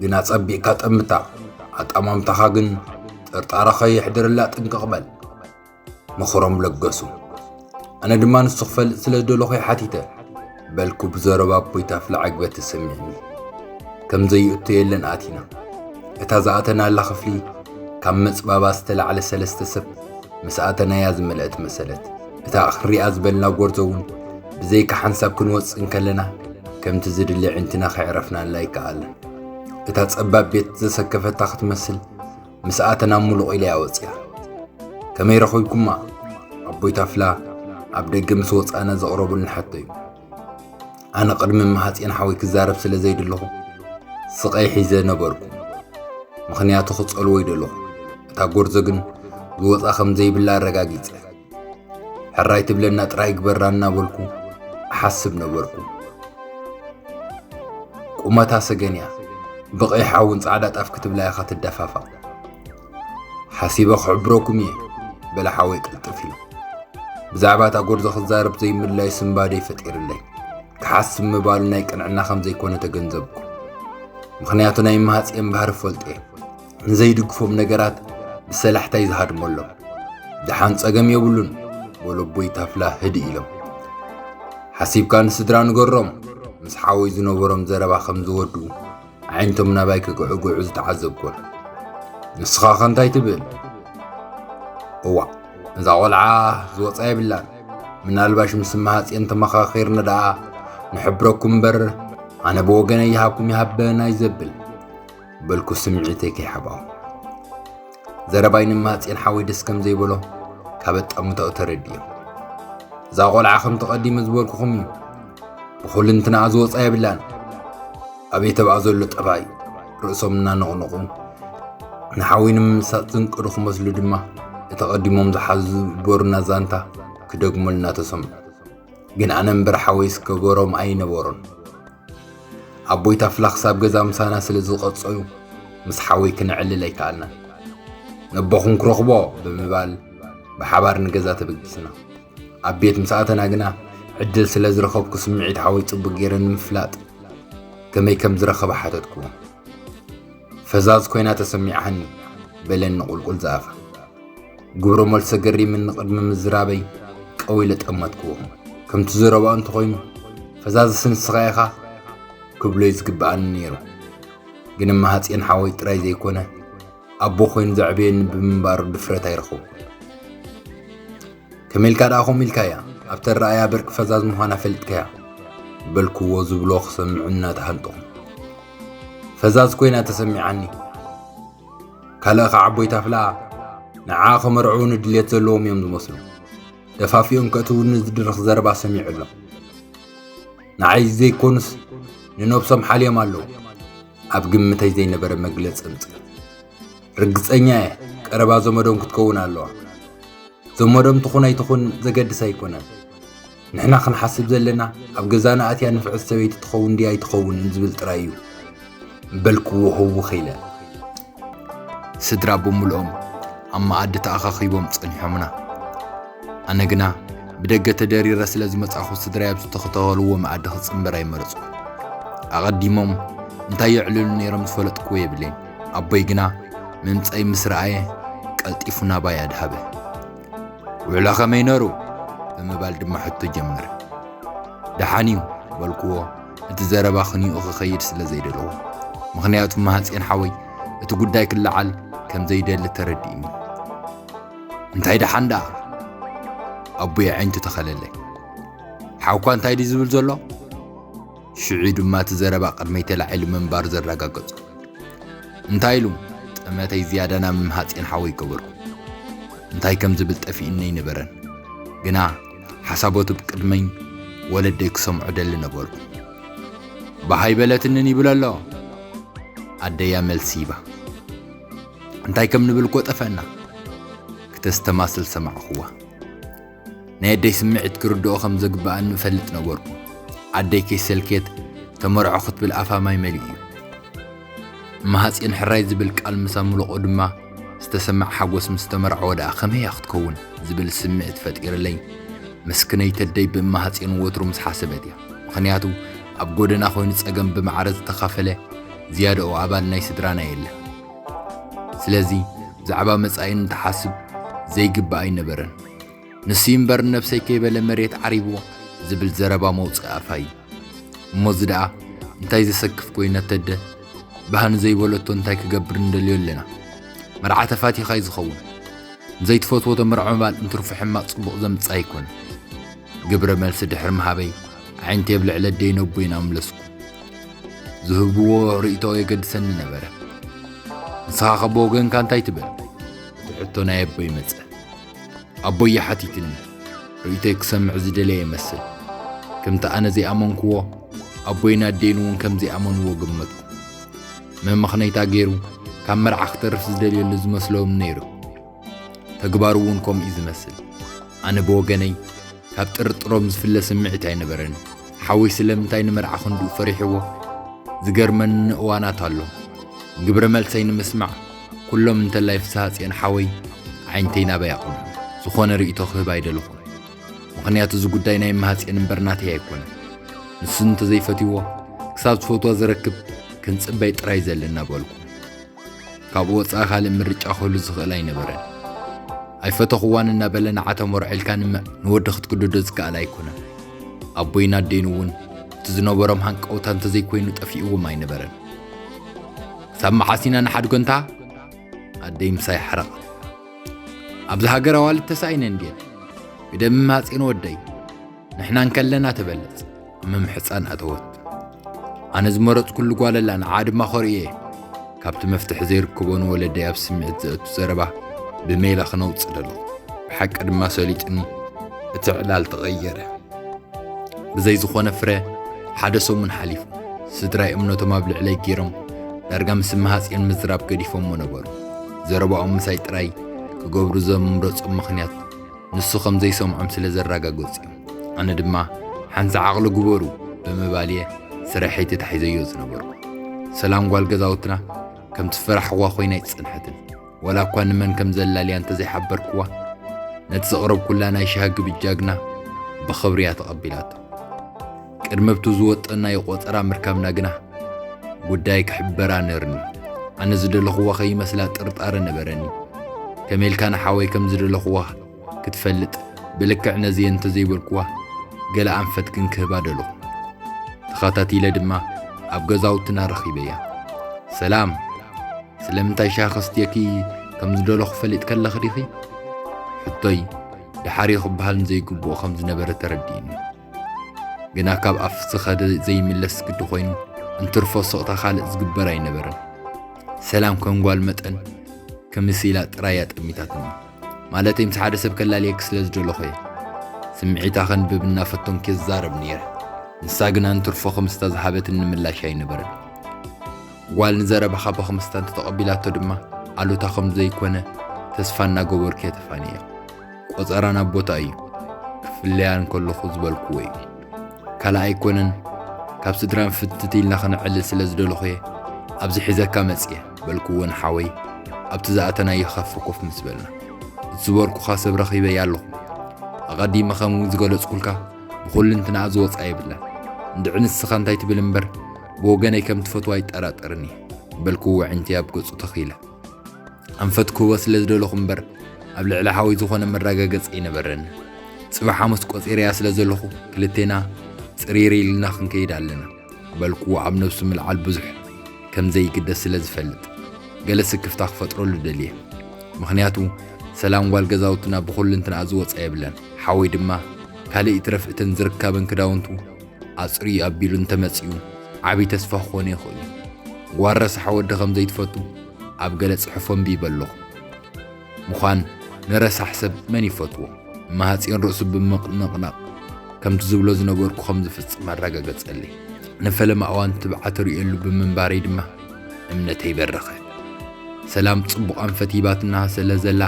ግና ጸቢቕካ ጠምታ። ኣጠማምታኻ ግን ጥርጣረ ከየሕድረላ ጥንቅቕ በል። ምኽሮም ለገሱ። ኣነ ድማ ንሱ ክፈልጥ ስለ ዝደለኹ እየ ሓቲተ፣ በልኩ ብዘረባ ኣቦይ ታፍላ ዕግበት ተሰሚዕኒ። ከም ዘይእቶ የለን ኣቲና። እታ ዝኣተናላ ክፍሊ ካብ መጽባባ ዝተላዕለ ሰለስተ ሰብ ምስ ኣተናያ ዝመልአት መሰለት። እታ ክሪኣ ዝበልና ጎርዞ እውን ብዘይካ ሓንሳብ ክንወጽእ እንከለና ከምቲ ዝድለ ኣዒንትና ከየዕረፍናላ ኣይከኣለን። እታ ጸባብ ቤት ዘሰከፈታ ክትመስል ምስ ኣተና ሙሉቕ ኢላ እያ ወጺኣ። ከመይ ረኺብኩማ? ኣቦይ ታፍላ ኣብ ደገ ምስ ወጻእና ዘቕረቡልና ሕቶ እዩ። ኣነ ቅድሚ ማህጼን ሓወይ ክዛረብ ስለ ዘይደለኹ ስቐይ ሒዘ ነበርኩ። ምኽንያቱ ክጸልዎ ይደለኹ። እታ ጎርዞ ግን ዝወጻ ከም ዘይብላ ኣረጋጊጸ። ሕራይ ትብለና ጥራይ ግበራ እናበልኩ እሓስብ ነበርኩ። ቁመታ ሰገን እያ። ብቐይሕ ሓውን ጻዕዳ ጣፍ ክትብላ ኢኻ ትደፋፋቕ። ሓሲበ ክሕብረኩም እየ፣ በለ ሓወይ ቅልጥፍ ኢሉ። ብዛዕባ እታ ጎርዞ ክዛረብ ዘይምድላይ ስንባደ ይፈጢርለይ። ክሓስብ ምባሉ ናይ ቅንዕና ከም ዘይኮነ ተገንዘብኩ። ምኽንያቱ ናይ ማህጼን ባህሪ ፈልጦ እየ። ንዘይድግፎም ነገራት ብሰላሕታ እዩ ዝሃድመሎም። ደሓን ጸገም የብሉን፣ በሉ ኣቦይ ታፍላ ህድእ ኢሎም። ሓሲብካ ንስድራ ንገሮም፣ ምስ ሓወይ ዝነበሮም ዘረባ ከም ዝወድኡ ኣዒንቶም ናባይ ክግዕግዑ ዝተዓዘብኩን። ንስኻ ከ እንታይ ትብል? እዋእ፣ እዛ ቖልዓ ዝወጻ የብላን። ምናልባሽ ምስ ማህጼን ተመኻኺርና ደኣ ንሕብረኩም እምበር፣ ኣነ ብወገነይ ይሃብኩም ይሃበና እዩ ዘብል። በልኩ ስምዒተይ ከይሓባኹ። ዘረባይ ንማህጼን ሓወይ ደስ ከም ዘይበሎ ካብ ኣጣምታኡ ተረዲኦም። እዛ ቖልዓ ከምቲ ቀዲመ ዝበልኩኹም እዩ። ብኹልንትናኣ ዝወጻ የብላን። ኣቤት ኣብኣ ዘሎ ጠባይ! ርእሶም እናነቕነቑ ንሓወይ ንምምሳጥ ዝንቅዱ ክመስሉ ድማ፣ እቲ ቀዲሞም ዝሓዙ ዝገበሩና ዛንታ ክደግሙልና ተሰምዑ። ግን ኣነ እምበር ሓወይስ ከበሮም ኣይነበሮን። ኣቦይ ታፍላ ክሳብ ገዛ ምሳና ስለ ዝቐጸዩ፣ ምስ ሓወይ ክነዕልል ኣይከኣልናን። ነቦኹም ክረኽቦ ብምባል ብሓባር ንገዛ ተበጊስና። ኣብ ቤት ምስ ኣተና ግና፣ ዕድል ስለ ዝረኸብኩ ስምዒት ሓወይ ጽቡቕ ገይረ ንምፍላጥ ከመይ ከም ዝረኸበ ሓተትኩዎ። ፈዛዝ ኮይና ተሰሚዓኒ፣ በለኒ ቁልቁል ዝኣፋ። ግብረ መልሰ ገሪምኒ ቅድሚ ምዝራበይ ቀው ኢለ ጠመትክዎ። ከምቲ ዘረባኡ እንተኾይኑ፣ ፈዛዝስ ንስኻ ኢኻ ክብሎ እዩ ዝግብኣኒ ነይሩ። ግን ማህጼን ሓወይ ጥራይ ዘይኮነ፣ ኣቦ ኮይኑ ዘዕበየኒ ብምንባሩ ድፍረት ኣይረኸብኩን። ከመይ ኢልካ ደኣ ከምኡ ኢልካያ? ኣብ ተረኣያ ብርቂ ፈዛዝ ምዃና ፈሊጥካያ? በልክዎ ዝብሎ ክሰምዑ እናተሃንጠኹ። ፈዛዝ ኮይና ተሰሚዓኒ። ካልእ ኸዓ ኣቦይ ታፍላ ንዓ ከመርዕዉኒ ድልየት ዘለዎም እዮም ዝመስሉ። ደፋፊኦም ከእትዉኒ ዝድርኽ ዘረባ ሰሚዑ ኣሎ። ንዓይ ዘይኮኑስ ንነብሶም ሓልዮም ኣለዉ። ኣብ ግምተይ ዘይነበረ መግለጺ ኣምጽእ። ርግጸኛ እየ፣ ቀረባ ዘመዶም ክትከውን ኣለዋ። ዘመዶም ትኹን ኣይትኹን ዘገድስ ኣይኮነን። ንሕና ክንሓስብ ዘለና ኣብ ገዛና ኣትያ ንፍዕቲ ሰበይቲ ትኸውን ድያ ኣይትኸውንን ዝብል ጥራይ እዩ። በልክዎ ህውኽ ኢለ። ስድራ ብምልኦም ኣብ መኣዲ ተኣኻኺቦም ጸኒሖምና። ኣነ ግና ብደገ ተደሪረ ስለ ዝመጻኹ ስድራይ ኣብ ዝተተኸልዎ መኣዲ ክጽንበር ኣይመረጽኩን። ኣቐዲሞም እንታይ የዕልሉ ነይሮም ዝፈለጥክዎ የብለይን። ኣቦይ ግና ምምጻይ ምስ ረኣየ ቀልጢፉ ናባይ ኣድሃበ። ውዕሎ ከመይ ነሩ? ብምባል ድማ ሕቶ ጀመረ። ደሓን እዩ በልክዎ፣ እቲ ዘረባ ክንይኡ ክኸይድ ስለ ዘይደለዎ። ምኽንያቱ ማህጼን ሓወይ እቲ ጉዳይ ክለዓል ከም ዘይደሊ ተረዲእኒ። እንታይ ደሓን ደኣ? ኣቦይ ኣዒንቱ ተኸለለ። ሓውኳ እንታይ ድዩ ዝብል ዘሎ? ሽዑ ድማ እቲ ዘረባ ቅድመይ ተላዒሉ ምንባሩ ዘረጋገጹ። እንታይ ኢሉ? ጠመተይ ዝያዳ ናብ ማህጼን ሓወይ ገበርኩ። እንታይ ከም ዝብል ጠፊእኒ ኣይነበረን። ግና ሓሳባቱ ብቅድመይ ወለደይ ክሰምዑ ደሊ ነበርኩ። ባህ ኣይበለትንን ይብል ኣሎ። ኣደያ መልሲ ሂባ። እንታይ ከም ንብል እኮ ጠፈእና። ክተስተማስል ሰማዕኽዋ። ናይ ኣደይ ስምዒት ክርድኦ ከም ዘግብኣኒ እፈልጥ ነበርኩ። ኣደይ ከይሰልከየት ተመርዖ ክትብል ኣፋ ማይ መሊኡ እዩ። እማሃጽዮን ሕራይ ዝብል ቃል ምስ ኣምለቖ ድማ ዝተሰምዓ ሓጎስ ምስ ተመርዓወ ደኣ ከመይ እያ ክትከውን ዝብል ስምዒት ፈጢርለይ። መስክነይቲ ኣደይ ብእማሃጽዮን ወትሩ ምስ ሓሰበት እያ። ምኽንያቱ ኣብ ጎደና ኮይኑ ጸገም ብማዕረ ዝተኻፈለ ዝያዳኡ ኣባል ናይ ስድራና የለን። ስለዚ ብዛዕባ መጻኢ እንትሓስብ ዘይግባእ ኣይነበረን። ንሱ እምበር ነብሰይ ከይበለ መሬት ዓሪብዎ ዝብል ዘረባ መውጽኢ ኣፋ እዩ። እሞ እዚ ደኣ እንታይ ዘሰክፍ ኮይኑ ተደ? ባህ ንዘይበለቶ እንታይ ክገብር ንደልዮ ኣለና? መርዓ ተፋቲኻ እዩ ዝኸውን። ንዘይትፈትዎ ተመርዖ ምባል እንትርፎ ሕማቕ ጽቡቕ ዘምጽእ ኣይኮነን። ግብረ መልሲ ድሕሪ ምሃበይ ኣዒንተይ ኣብ ልዕሊ ኣደይን ኣቦይን ኣምለስኩ። ዝህብዎ ርእይቶ የገድሰኒ ነበረ። ንስኻ ከ ብወገንካ እንታይ ትብል? እቲ ሕቶ ናይ ኣቦይ መጸ። ኣቦየ ሓቲትኒ። ርእይቶይ ክሰምዕ ዝደለየ ይመስል። ከምቲ ኣነ ዘይኣመንክዎ፣ ኣቦይን ኣደይን እውን ከም ዘይኣመንዎ ገመትኩ። መመኽነይታ ገይሩ ካብ መርዓ ክተርፍ ዝደልየሉ ዝመስሎም ነይሩ። ተግባሩ እውን ከምኡ እዩ ዝመስል። ኣነ ብወገነይ ካብ ጥርጥሮም ዝፍለ ስምዒት ኣይነበረን። ሓወይ ስለምንታይ ንመርዓ ክንድኡ ፈሪሕዎ ዝገርመኒ እዋናት ኣሎ። ግብረ መልሰይ ንምስማዕ ኩሎም እንተላይ ፍስሃጽዮን ሓወይ ዓይንተይ ናበይ ኣቕንዑ። ዝኾነ ርእይቶ ክህብ ኣይደለኹን። ምኽንያቱ እዚ ጉዳይ ናይ እመሃጽዮን እምበር ናተይ ኣይኮነን። ንሱ እንተዘይፈትይዎ ክሳብ ዝፈትዋ ዝረክብ ክንጽበይ ጥራይ ዘለና በልኩ። ካብኡ ወጻኢ ካልእ ምርጫ ክህሉ ዝኽእል ኣይነበረን። ኣይፈተኽዋን እናበለ ንዓተሞሮ ዒልካ ንምዕ ንወዲ ክትግድዶ ዝከኣል ኣይኮነን። ኣቦይን ኣደይን እውን እቲ ዝነበሮም ሃንቀውታ እንተዘይኮይኑ ጠፊእዎም ኣይነበረን። ክሳብ መዓስ ኢና ንሓድጎ እንታ? ኣደይ ምሳይ ሓረቐት። ኣብዚ ሃገር ኣዋልድ ተሳኢነን ድየን? ግደ ምማጽን ወደይ፣ ንሕና እንከለና ትበልጽ፣ ምምሕጻን ኣተወት። ኣነ ዝመረጽኩሉ ጓል ኣላ፣ ንዓ ድማ ኮርእየ። ካብቲ መፍትሒ ዘይርከቦ ንወለደይ ኣብ ስምዒት ዘእቱ ዘረባ ብሜላ ክነውጽእ ደለኹ። ብሓቂ ድማ ሰሊጥኒ፣ እቲ ዕላል ተቐየረ። ብዘይ ዝኾነ ፍረ ሓደ ሰሙን ሓሊፉ። ስድራይ እምነቶም ኣብ ልዕለይ ገይሮም ዳርጋ ምስ እመሃጽዮን ምዝራብ ገዲፎሞ ነበሩ። ዘረባኦም ምሳይ ጥራይ ክገብሩ ዘምረጾም ምኽንያት ንሱ ከም ዘይሰምዖም ስለ ዘረጋገጹ እዩ። ኣነ ድማ ሓንሳእ ዓቕሊ ግበሩ ብምባል እየ ስርሐይ ተታሒዘዮ ዝነበርኩ። ሰላም ጓል ገዛውትና ከም ትፈራሕዋ ኮይና ኣይጸንሐትን። ዋላ እኳ ንመን ከም ዘላልያ እንተዘይሓበርክዋ፣ ነቲ ዘቕረብኩላ ናይ ሻሂ ግብጃ ግና ብኽብሪ እያ ተቐቢላቶ። ቅድሚ ኣብቲ ዝወጠናዮ ቆጸራ ምርካብና ግና ጉዳይ ክሕበራ ነርኒ። ኣነ ዝደለኽዋ ከይመስላ ጥርጣረ ነበረኒ። ከመይ ኢልካ ንሓወይ ከም ዝደለኽዋ ክትፈልጥ ብልክዕ ነዚ እንተዘይበልክዋ ገለ ኣንፈት ግን ክህባ ደለኹ። ተኸታቲለ ድማ ኣብ ገዛውትና ረኺበያ። ሰላም፣ ስለምንታይ ሻሂ ከስትየኪ ከም ዝደለኹ ፈሊጥኪ ኣለኺ ዲኺ? ሕቶይ ደሓር እዩ ክበሃል ንዘይግብኦ ከም ዝነበረ ተረዲእኒ። ግና ካብ ኣፍ ዝኸደ ዘይምለስ ግዲ ኮይኑ እንትርፎ ስቕታ ካልእ ዝግበር ኣይነበረን። ሰላም ከም ጓል መጠን ክምስ ኢላ ጥራይ እያ ጠሚታትኒ። ማለተይ ምስ ሓደ ሰብ ከላልየኪ ስለ ዝደለኹ እየ። ስምዒታ ከንብብ እናፈተንኩ እየ ዝዛረብ ነይረ። ንሳ ግና እንትርፎ ክምስታ ዝሃበትኒ ምላሽ ኣይነበረን። ጓል ንዘረባኻ ብኽምስታ እንተተቐቢላቶ ድማ ኣሉታ ከም ዘይኮነ ተስፋ እናገበርኩ እየ ተፋንየ። ቆጸራ ናብ ቦታ እዩ። ክፍለያ እንከለኹ ዝበልክዎ እዩ። ካልእ ኣይኮነን፣ ካብ ስድራን ፍትት ኢልና ክንዕልል ስለ ዝደለኹ እየ ኣብዚ ሒዘካ መጽየ በልክዎ ንሓወይ ኣብቲ ዝኣተናዮ ካፈ ኮፍ ምስ በልና። እቲ ዝበልኩኻ ሰብ ረኺበያ ኣለኹ። ኣቐዲመ ከም ዝገለጽኩልካ ብኹልንትናኣ ዝወጻ የብላን። እንድዒ ንስኻ እንታይ ትብል እምበር ብወገነይ ከም ትፈትዋ ኣይጠራጠርን እየ በልክዎ ኣዒንተይ ኣብ ገጹ ተኺለ። ኣንፈት ክህቦ ስለ ዝደለኹ እምበር ኣብ ልዕሊ ሓወይ ዝኾነ መረጋገጺ ኣይነበረን። ጽባሕ ሓሙስ ቆጺረያ ስለ ዘለኹ ክልቴና ጽሪር ኢልና ክንከይድ ኣለና በልክዎ ኣብ ነብሱ ምልዓል ብዙሕ ከም ዘይግደስ ስለ ዝፈልጥ ገለ ስክፍታ ክፈጥረሉ ደልየ። ምኽንያቱ ሰላም ጓል ገዛውትና ብኹልንትናኣ ዝወጻ የብለን። ሓወይ ድማ ካልእ ይትረፍ እተን ዝርካበን ክዳውንቱ ኣጽርዩ ኣቢሉ እንተመጺኡ ዓቢ ተስፋ ክኾን ይኽእል እዩ። ጓል ረሳሕ ወዲ ከም ዘይትፈቱ ኣብ ገለ ጽሑፍ ኣንቢበ ኣለኹ። ምዃን ንረሳሕ ሰብ መን ይፈትዎ? እመሃጽዮን ርእሱ ብምቕንቕናቕ ከምቲ ዝብሎ ዝነበርኩ ከም ዝፍጽም ኣረጋገጸለይ። ንፈለማ እዋን ትብዓት ርእየሉ ብምንባረይ ድማ እምነተይ በረኸ። ሰላም ጽቡቕ ኣንፈት ሂባትና ስለ ዘላ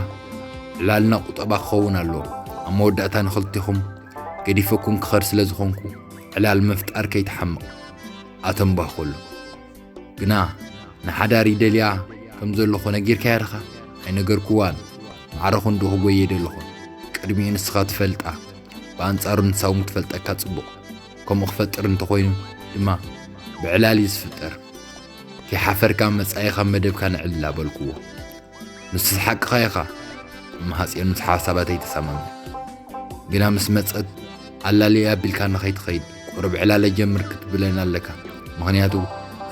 ዕላልና ቁጠባ ክኸውን ኣለዎ። ኣብ መወዳእታ ንኽልቴኹም ገዲፈኩም ክኸድ ስለ ዝኾንኩ ዕላል ምፍጣር ከይትሓምቕ ኣተንባህኮሉ። ግና ንሓዳር ይደልያ ከም ዘለኹ ነጊርካያ ዲኻ? ኣይነገርክዋን። ማዕረ ክንድኡ ክጎየ ደለኹ። ቅድሚኡ ንስኻ ትፈልጣ፣ ብኣንጻሩ ንሳ እውን ክትፈልጠካ ጽቡቕ። ከምኡ ክፈጥር እንተኾይኑ ድማ ብዕላል እዩ ዝፍጠር። ከይሓፈርካ መጻኢኻ መደብካ ነዕልላ በልክዎ። ንሱስ ሓቅኻ ኢኻ። እመሃጽዮን ምስ ሓሳባተይ ተሰማምዐ። ግና ምስ መጸት ኣላልየ ኣቢልካ ንኸይትኸይድ ቁሩብ ዕላለ ጀምር ክትብለኒ ኣለካ። ምኽንያቱ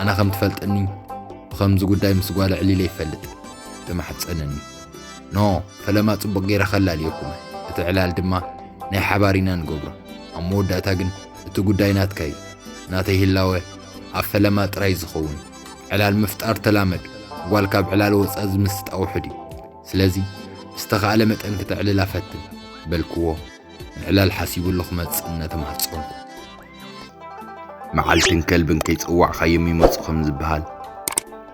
ኣነ ከም ትፈልጠኒ ብኸምዚ ጉዳይ ምስ ጓል ዕሊለ ይፈልጥ። ተማሕጸነኒ። ኖ፣ ፈለማ ጽቡቕ ገይረ ከላልየኩም። እቲ ዕላል ድማ ናይ ሓባር ኢና ንገብሮ። ኣብ መወዳእታ ግን እቲ ጉዳይ ናትካ እዩ። ናተይ ህላወ ኣብ ፈለማ ጥራይ ዝኸውን። ዕላል ምፍጣር ተላመድ። ጓል ካብ ዕላል ወጻ ዝምስጣ ውሑድ እዩ። ስለዚ ብዝተኻእለ መጠን ክተዕልላ ፈትን በልክዎ። ምዕላል ሓሲቡሉ ክመጽእ እናተማህጸንኩ። መዓልትን ከልብን ከይጸዋዕካዮም ይመጹ ከም ዝበሃል፣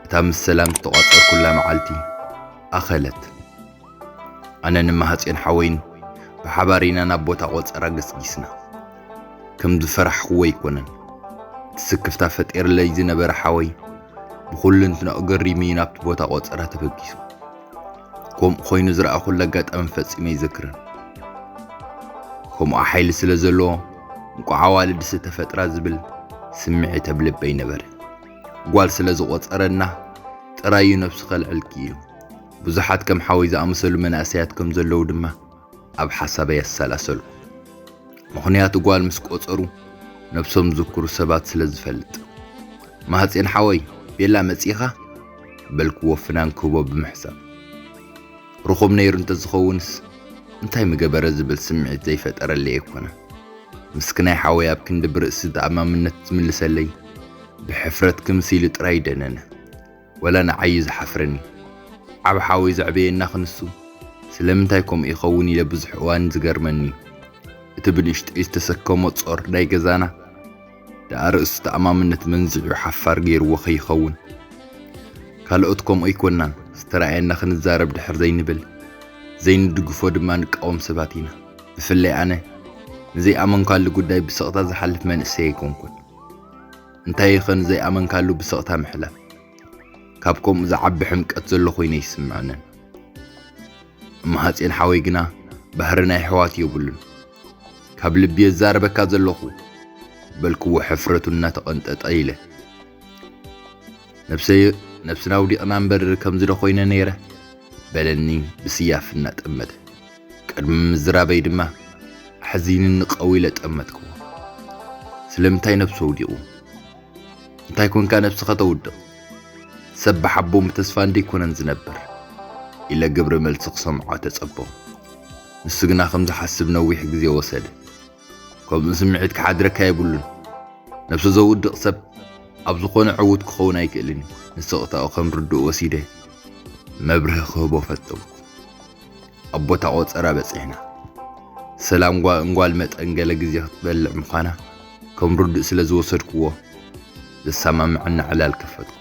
እታ ምስ ሰላም ዝተቋጸርኩላ መዓልቲ ኣኸለት። ኣነን እማሃጽዮን ሓወይን ብሓባር ኢና ናብ ቦታ ቆጸራ ገስጊስና። ከም ዝፈራሕክዎ ኣይኮነን። እቲ ስክፍታ ፈጢርለይ ዝነበረ ሓወይ ብኹልንትናኡ ገሪሙ እዩ ናብቲ ቦታ ቆጸራ ተበጊሱ። ከምኡ ኮይኑ ዝረኣኹሉ ኣጋጣሚ ፈጺመ ኣይዘክርን። ከምኡ ሓይሊ ስለ ዘለዎ፣ እንቋዕ ኣዋልድስ ተፈጥራ ዝብል ስምዒት ኣብ ልበይ ነበረ። ጓል ስለ ዝቖጸረና ጥራይ እዩ ነብሱ ከልዕል ክኢሉ። ብዙሓት ከም ሓወይ ዝኣመሰሉ መናእሰያት ከም ዘለዉ ድማ ኣብ ሓሳበይ ኣሰላሰልኩ። ምኽንያቱ ጓል ምስ ቆጸሩ ነብሶም ዝዝክሩ ሰባት ስለ ዝፈልጥ። ማህጼን ሓወይ፣ ቤላ መጺኻ? በልክዎ ፍናን ክህቦ ብምሕሳብ። ርኹም ነይሩ እንተዝኸውንስ እንታይ ምገበረ ዝብል ስምዒት ዘይፈጠረለይ ኣይኮነን። ምስክናይ ሓወይ ኣብ ክንዲ ብርእሲ ተኣማምነት ዝምልሰለይ፣ ብሕፍረት ክምስ ኢሉ ጥራይ ደነነ። ወላ ንዓይ እዩ ዝሓፍረኒ። ዓብ ሓወይ ዘዕበየና ክንሱ ስለምንታይ ከምኡ ይኸውን ኢለ ብዙሕ እዋን ዝገርመኒ። እቲ ብንእሽተይ ዝተሰከሞ ጾር ናይ ገዛና ደኣ ርእሱ ተኣማምነት መንዚዑ ሓፋር ገይርዎ ከይኸውን። ካልኦት ከምኡ ኣይኮናን፣ ዝተራእየና ክንዛረብ ድሕር ዘይንብል፣ ዘይንድግፎ ድማ ንቃወም ሰባት ኢና። ብፍላይ ኣነ ንዘይኣመንካሉ ጉዳይ ብስቕታ ዝሓልፍ መንእሰይ ኣይኮንኩን። እንታይ ኢኸ ንዘይኣመንካሉ ብስቕታ ምሕላፍ? ካብ ከምኡ ዝዓቢ ሕምቀት ዘሎ ኮይነ ይስምዐንን። እማሃጼን ሓወይ ግና ባህሪ ናይ ኣሕዋት የብሉን። ካብ ልቢ የዛርበካ ዘለኹ በልክዎ ሕፍረቱ እናተቐንጠጠ ኢለ። ነብሰይ ነብስና ኣውዲቕና እምበር ከምዚ ዶ ኮይነ ነይረ? በለኒ ብስያፍ እናጠመተ። ቅድሚ ምዝራበይ ድማ ኣሕዚንኒ ቀው ኢለ ጠመትክዎ። ስለምንታይ ነብሱ ኣውዲቑ? እንታይ ኮንካ ነብስኻ ተውድቕ? ሰብ ብሓቦም ብተስፋ እንዲኮነን ዝነብር ኢለ ግብሪ መልሲ ክሰምዖ ተጸበኹ። ንሱ ግና ከም ዝሓስብ ነዊሕ ግዜ ወሰደ። ከምኡ ስምዒት ክሓድረካ የብሉን። ነብሱ ዘውድቕ ሰብ ኣብ ዝኾነ ዕዉት ክኸውን ኣይክእልን እዩ። ንስቕታኡ ከም ርዱእ ወሲደ መብርሂ ክህቦ ፈተንኩ። ኣብ ቦታ ቆጸራ በጺሕና። ሰላም ጓ-፣ እንጓል መጠን ገለ ግዜ ክትበልዕ ምዃና ከም ርዱእ ስለ ዝወሰድክዎ ዘሰማምዐና ዕላል ከፈትኩ።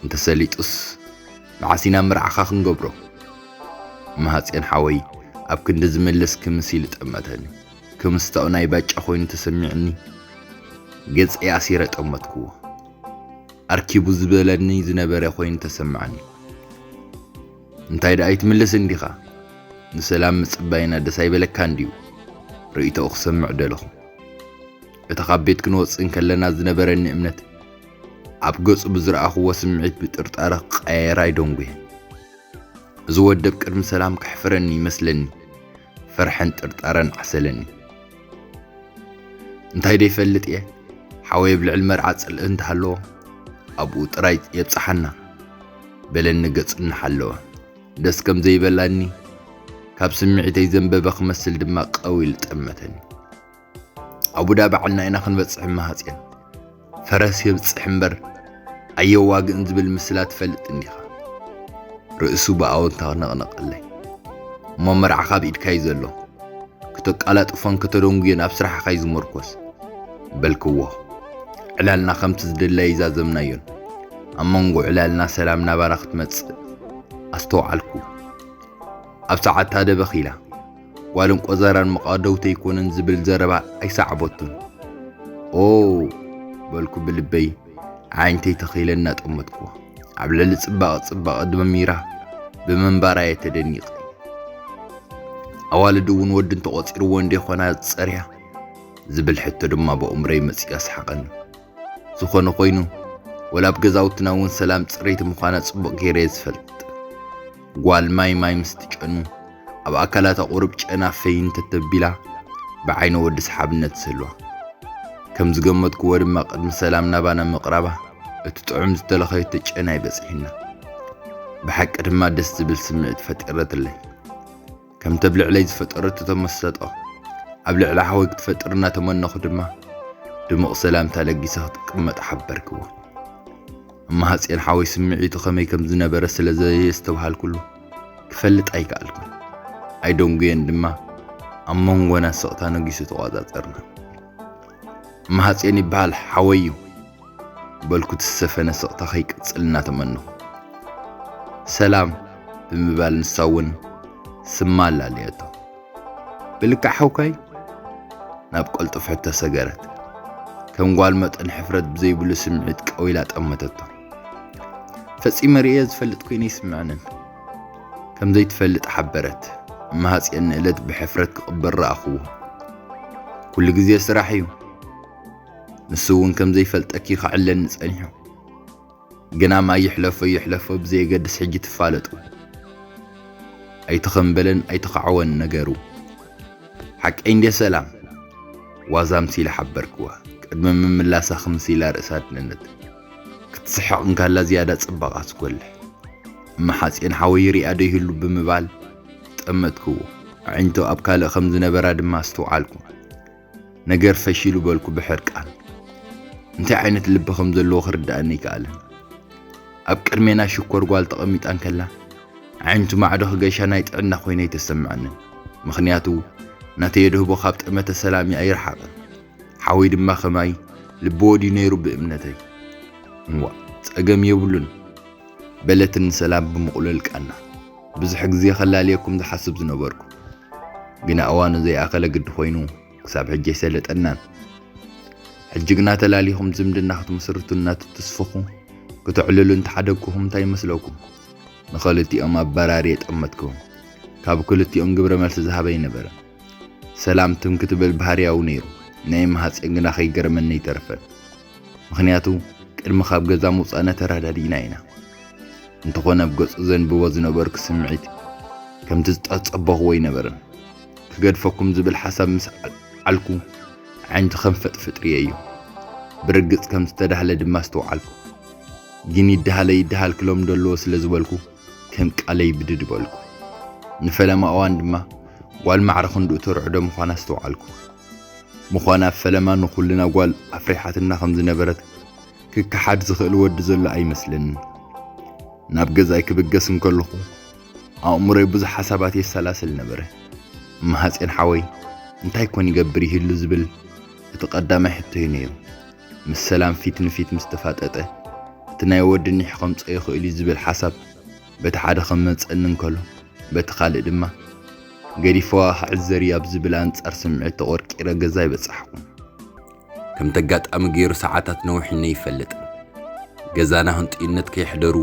እንተሰሊጡስ መዓስ ኢና መርዓኻ ክንገብሮ? ማህጼን ሓወይ ኣብ ክንዲ ዝምልስ ክምስ ኢሉ ጠመተኒ። ክምስታኡ ናይ ባጫ ኮይኑ ተሰሚዕኒ። ገጸይ ኣሲረ ጠመትክዎ። ኣርኪቡ ዝበለኒ ዝነበረ ኮይኑ ተሰማዕኒ። እንታይ ደኣ ኣይትምልስ እንዲኻ? ንሰላም ምጽባይና ደስ ኣይበለካ እንድዩ? ርእይቶኡ ክሰምዕ ደለኹ። እቲ ካብ ቤት ክንወጽእ እንከለና ዝነበረኒ እምነት ኣብ ገጹ ብዝረኣኽዎ ስምዒት ብጥርጣረ ክቀያየር ኣይደንጉየን። እዚ ወደብ ቅድሚ ሰላም ከሕፍረኒ ይመስለኒ። ፍርሕን ጥርጣረን ዓሰለኒ። እንታይ ደይፈልጥ እየ፣ ሓወይ ኣብ ልዕሊ መርዓ ጽልኢ እንተሃለዎ ኣብኡ ጥራይ የብጽሓና በለኒ ገጹ እናሓለወ። ደስ ከም ዘይበላኒ ካብ ስምዒተይ ዘንበበ ክመስል ድማ ቀው ኢሉ ጠመተኒ። ኣቡዳ ባዕልና ኢና ክንበጽሕ እማሃጽየን። ፈረስ የብጽሕ እምበር ኣየዋግእን ዝብል ምስላ ትፈልጥ እንዲኻ። ርእሱ ብኣወንታ ነቕነቐለይ። እሞ መርዓኻ ኣብ ኢድካ እዩ ዘሎ። ክተቃላጥፎን ከተደንጉዮን ኣብ ስራሕኻ እዩ ዝመርኮስ በልክዎ። ዕላልና ከምቲ ዝደለየ ይዛዘምናዮን ኣብ መንጎ ዕላልና ሰላም ናባና ክትመጽእ ኣስተውዓልኩ። ኣብ ሰዓታ ደበኽ ኢላ። ጓልን ቆዘራን መቓደውተይ ኣይኮነን ዝብል ዘረባ ኣይሰዓበቱን። ኦ በልኩ ብልበይ ኣዒንተይ ተኺለ እናጠመትኩዋ። ኣብ ልዕሊ ጽባቐ ጽባቐ ደሚራ ብምንባራ እየ ተደኒቐ። ኣዋልድ እውን ወዲ እንተቖጺርዎ እንደ ኾና ዝጸርያ ዝብል ሕቶ ድማ ብኣእምሮይ መጺኡ ኣስሓቐኒ። ዝኾነ ኮይኑ ወላ ኣብ ገዛውትና እውን ሰላም ጽርይቲ ምዃና ጽቡቕ ገይረ እየ ዝፈልጥ። ጓል ማይ ማይ ምስ ትጨኑ ኣብ ኣካላታ ቁሩብ ጨና ፈይ እንተተቢላ ብዓይኒ ወዲ ሰሓብነት ዝህልዋ። ከም ዝገመትክዎ ድማ ቅድሚ ሰላም ናባና ምቕራባ እቲ ጥዑም ዝተለኸየቶ ጨና ይበጽሒና። ብሓቂ ድማ ደስ ዝብል ስምዒት ፈጢረትለይ። ከምቲ ኣብ ልዕለይ ዝፈጠረቶ ተመሰጦ ኣብ ልዕሊ ሓወይ ክትፈጥር እናተመነኹ ድማ ድሙቕ ሰላምታ ለጊሰ ክትቅመጥ ሓበርክዎ። እማሃጽዮን ሓወይ ስምዒቱ ከመይ ከም ዝነበረ ስለ ዘየስተብሃልኩሉ ክፈልጥ ኣይከኣልኩን። ኣይደንጉየን ድማ ኣብ መንጎና ስቕታ ነጊሱ ተቋጻጸርና። እማሃጽዮን ይበሃል ሓወይ እዩ በልኩ፣ ዝሰፈነ ስቕታ ከይቅጽል እናተመነኹ። ሰላም ብምባል ንሳ እውን ስማ ኣላለየቶ። ብልክዕ ሓውካይ? ናብ ቀልጡፍ ሕቶ ሰገረት። ከም ጓል መጠን ሕፍረት ብዘይብሉ ስምዒት ቀዊላ ጠመተቶ። ፈጺመ ርእየ ዝፈልጥ ኮይነ ይስምዐንን። ከም ዘይትፈልጥ ሓበረት። እማሃጽዮን ንእለት ብሕፍረት ክቕበል ረኣኽዎ። ኩሉ ግዜ ስራሕ እዩ። ንሱ እውን ከም ዘይፈልጠኪ ክዕለኒ ጸኒሑ። ግና ማይ ይሕለፎ ይሕለፎ ብዘየገድስ ሕጂ ትፋለጡ። ኣይተኸምበለን ኣይተኻዕወን ነገሩ። ሓቀይ እንዴ ሰላም? ዋዛ ምሲለ ሓበርክዋ። ቅድሚ ምምላሳ ክምስ ኢላ ርእሳ ኣድነነት። ክትስሕቕ እንካላ ዝያዳ ጽባቓ ትጎልሕ። እማሓጽዮን ሓወይ ሪኣ ዶ ይህሉ ብምባል ጠመትክዎ። ኣዒንቱ ኣብ ካልእ ከም ዝነበራ ድማ ኣስተውዓልኩ። ነገር ፈሺሉ በልኩ ብሕርቃን። እንታይ ዓይነት ልቢ ከም ዘለዎ ክርድኣኒ ኣይከኣለን። ኣብ ቅድሜና ሽኮር ጓል ተቐሚጣ እንከላ፣ ኣዒንቱ ማዕዶ ክገሻ ናይ ጥዕና ኮይነ ኣይተሰምዐንን። ምኽንያቱ፣ ናተይ የድህቦ ካብ ጠመተ ሰላም ኣይረሓቐን። ሓወይ ድማ ከማይ ልቢ ወድዩ ነይሩ ብእምነተይ። እዋእ፣ ጸገም የብሉን። በለትን ሰላም ብምቑሉል ቃና። ብዙሕ ግዜ ከላልየኩም ዝሓስብ ዝነበርኩ፣ ግና እዋኑ ዘይኣኸለ ግዲ ኮይኑ ክሳብ ሕጂ ኣይሰለጠናን። ሕጂ ግና ተላሊኹም ዝምድና ክትምስርቱ እናተተስፈኹ ክተዕልሉ እንተሓደግኩኹም እንታይ ይመስለኩም? ንኽልቲኦም ኣባራሪ የጠመትኩም። ካብ ክልቲኦም ግብረ መልሲ ዝሃበ ኣይነበረን። ሰላም ትም ክትብል ባህርያዊ ነይሩ። ናይ እማሃጽዮን ግና ከይገረመኒ ኣይተረፈን። ምኽንያቱ ቅድሚ ካብ ገዛ ምውጻእና ተረዳዲእና ኢና። እንተኾነ ኣብ ገጹ ዘንብቦ ዝነበርኩ ስምዒት ከምቲ ዝጸበኹዎ ኣይነበረን። ክገድፈኩም ዝብል ሓሳብ ምስ ዓልኩ ኣዒንቱ ከም ፈጥፍጥ ርእየዮ። ብርግጽ ከም ዝተዳህለ ድማ ኣስተውዓልኩ። ግን ይደሃል ኣይደሃል ክለምዶ ኣለዎ ስለ ዝበልኩ ከም ቃለይ ብድድ በልኩ። ንፈለማ እዋን ድማ ጓል ማዕረ ክንድኡ ተርዕዶ ምዃና ኣስተውዓልኩ። ምዃና ኣብ ፈለማ ንኹልና ጓል ኣፍሪሓትና ከም ዝነበረት ክከሓድ ዝኽእል ወዲ ዘሎ ኣይመስለንን። ናብ ገዛይ ክብገስ እንከለኹ ኣእምሮይ ብዙሕ ሓሳባት የሰላስል ነበረ። እማሃጽዮን ሓወይ እንታይ ኮን ይገብር ይህሉ ዝብል እቲ ቀዳማይ ሕቶይ ነይሩ። ምስ ሰላም ፊት ንፊት ምስ ተፋጠጠ፣ እቲ ናይ ወዲ ኒሕ ከምጾ ይኽእል እዩ ዝብል ሓሳብ በቲ ሓደ ከም መጸኒ እንከሎ፣ በቲ ካልእ ድማ ገዲፈዋ ክዕዘር እዩ ኣብ ዝብል ኣንጻር ስምዒት ተቖርቂረ ገዛይ በጻሕኩ። ከምቲ ኣጋጣሚ ገይሩ ሰዓታት ነዊሕኒ ኣይፈልጥን። ገዛና ህንጥዩነት ከየሕደሩ